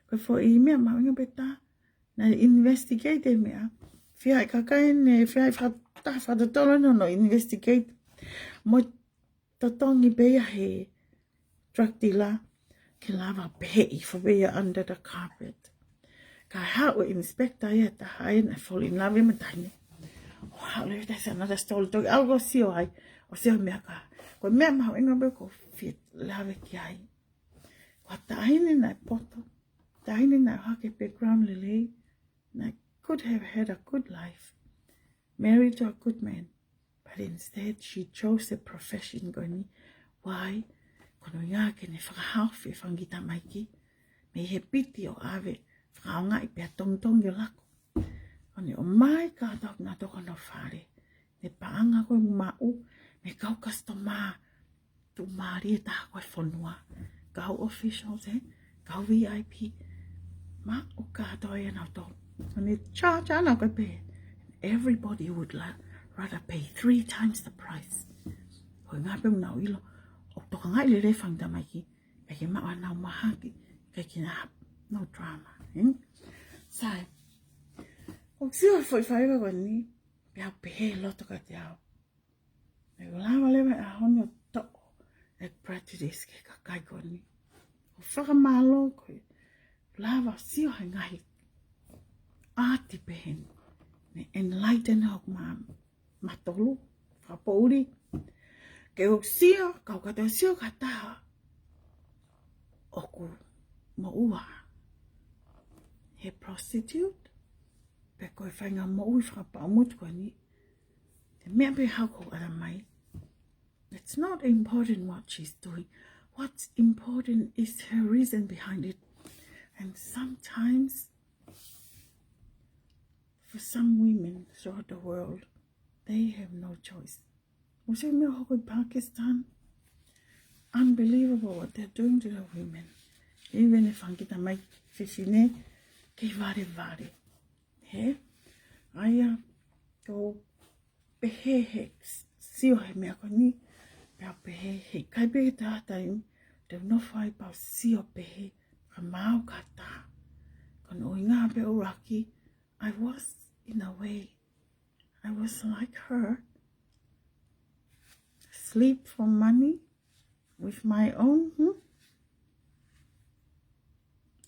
Ko e foʻi meʻa mahuʻinga pē ʻe taha, naʻe investigate e meʻa. Fai ʻe he kakai eni, fai ʻe he fakataha fakatotolo eni hono investigate. Mo totongi pē ia he drug dealer, ke lava pehē ʻo fai pē ia under the carpet. Kae haʻu e inspector ia ʻe taha ʻo ne fall in love mo e taʻahine. ʻO haʻu leva ʻo ʻai another story, toki ʻalu ʻo sio ai, ʻo sio meʻa ko ē. Ko e meʻa mahuʻinga pē ʻoku ou fie lave ki ai. Ko e taʻahine naʻe poto, taʻahine naʻe ʻohake background lelei, naʻe could have had a good life, married to a good man. But instead, she chose a profession ko eni. Why? Ko hono ʻuhinga ke ne fakahaofi e fanga kiʻi tamaiki. mei he piti ʻo ʻave, fakaʻaongaʻi pea tongitongi ʻo lako. ʻO ne ʻomai kātoa kinautolu ki hono fale. Ne paʻanga ko ē maʻu, ne kau customer tuʻumālie taha ko ē ʻo e fonua. Kau officials, ē? Kau V I P. Maʻu kātoa ia ʻanautolu. ʻO ne charge ʻana ko ē pē. Everybody would la-, rather pay three times the price. Ko e ʻuhinga pē ʻoku nau ʻilo ʻoku tokangaʻi lelei e fanga tamaiki, ʻikai ke maʻu haʻanau mahaki, ʻikai ke nau, no drama, ē? Sai, ʻoku sio he foʻi faiva ko eni, pea u pehē he loto kiate au, ʻe lava leva e ʻaho ni ʻo toʻo e prejudice ki he kakai ko eni. ʻO fakamālō ko e lava sio he ngaahi ʻaati pehē ni, ne enlighten hoku mā-, mātolu, fakapoʻuli. Ke u sio, kau kātoa sio ki ha taha ʻoku moʻua he prostitute, pe ko e faʻahinga moʻui fakapaʻumutu ko eni, he meʻa pē ʻe haʻu ʻo ʻalu mai. It's not important what she's doing. What's important is her reason behind it. And sometimes, for some women throughout the world, they have no choice. ʻOsi e meʻa ʻoku hoko ʻi Pakistan, unbelievable what they're doing to the women. Even e fanga kiʻi tamaiki fefine, kei valevale. Hē? ʻA ia, ʻoku ou pehē he s-, sio he meʻa ko eni, pea u pehē heʻikai pē ke taha taimi te u nofo ai pea u sio pehē, ka mau kata. Ko hono ʻuhinga pē ʻuluaki, I was, in a way, I was like her. Sleep for money with my own, hmm?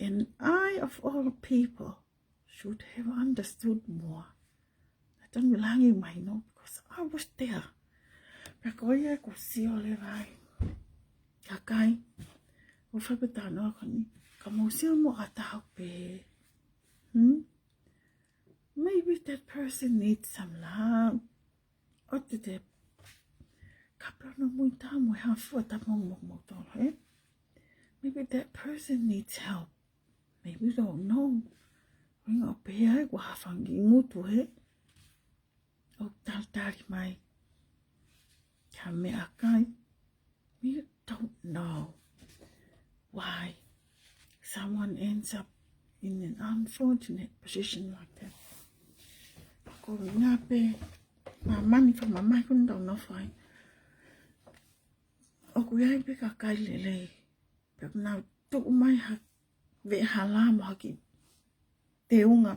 And I, of all people, should have understood more. Naʻe tonu ke langi mai no, because I was there. Pea ko ia ʻoku ou sio leva ai. Kakai, ʻoku ou fai pē talanoa ko eni, ka mou sio mo ha taha pē. Hmm? Maybe that person needs some love. ʻOku te te kapau no mui tā mo e hafua tā mo mo mo tolo, ē? Maybe that person needs help. Maybe we don't know. ʻUhinga ʻoku pehē ai ʻoku ʻi ai ha fanga kiʻi ngutu, ē, ʻoku talitali mai ki ha meʻakai. We don't know why someone ends up in an unfortunate position like that. Ko e ʻuhinga pē māmani, fakamamahi ko eni ʻoku tau nofo ai, ʻoku ʻi ai pē kakai lelei, pea ʻoku nau tuʻu mai ha veʻe hala mo ha kiʻi teunga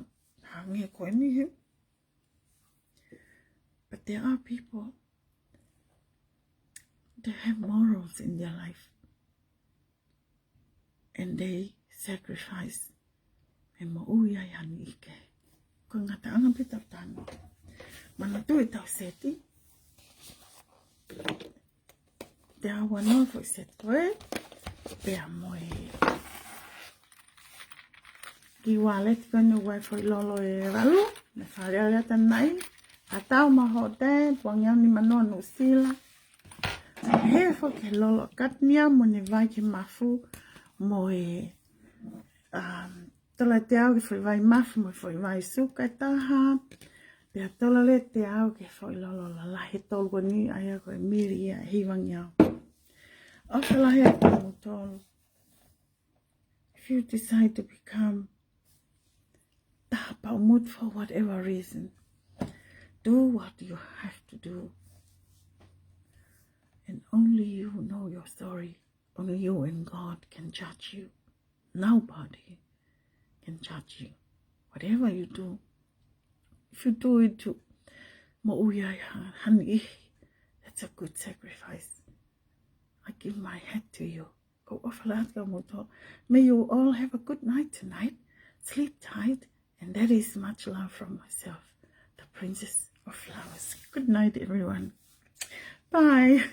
hangē ko eni, hē? But there are people, they have morals in their life. And they sacrifice e moʻui ʻa ha niʻihi kehe. Ko e ngataʻanga pē ʻetau talanoa. Manatuʻi ʻetau seti. Te u ʻoange e foʻi seti ko ē, pea mo e kiʻi wallet ko eni ʻoku ʻi ai e foʻi lolo ʻe valu, mo e fale alea ʻe taha nai, ʻa tau ma hote, puangi ʻe nima noa Nuʻusila. He foʻi lolo katnia mo ʻene vai ki he mafu mo e, um, tola ʻe teau ki he foʻi vai mafu mo e foʻi vai suka ʻe taha. Pea tola leva ʻe teau ki he foʻi lolo lalahi ʻe tolu ko eni, ʻa ia ko e mili ia ʻe hivangeau. ʻOfa lahi atu kimoutolu. If you decide to become taha paʻumutu for whatever reason, do what you have to do. And only you know your story. Only you and God can judge you. Nobody can judge you. Whatever you do, if you do it to moʻui ʻa ha, ha niʻihi, that's a good sacrifice. I give my hat to you. Ko e ʻofa lahi atu kimoutolu. May you all have a good night tonight. Sleep tight. And that is much love from myself, the Princess of Flowers. Good night, everyone. Bye.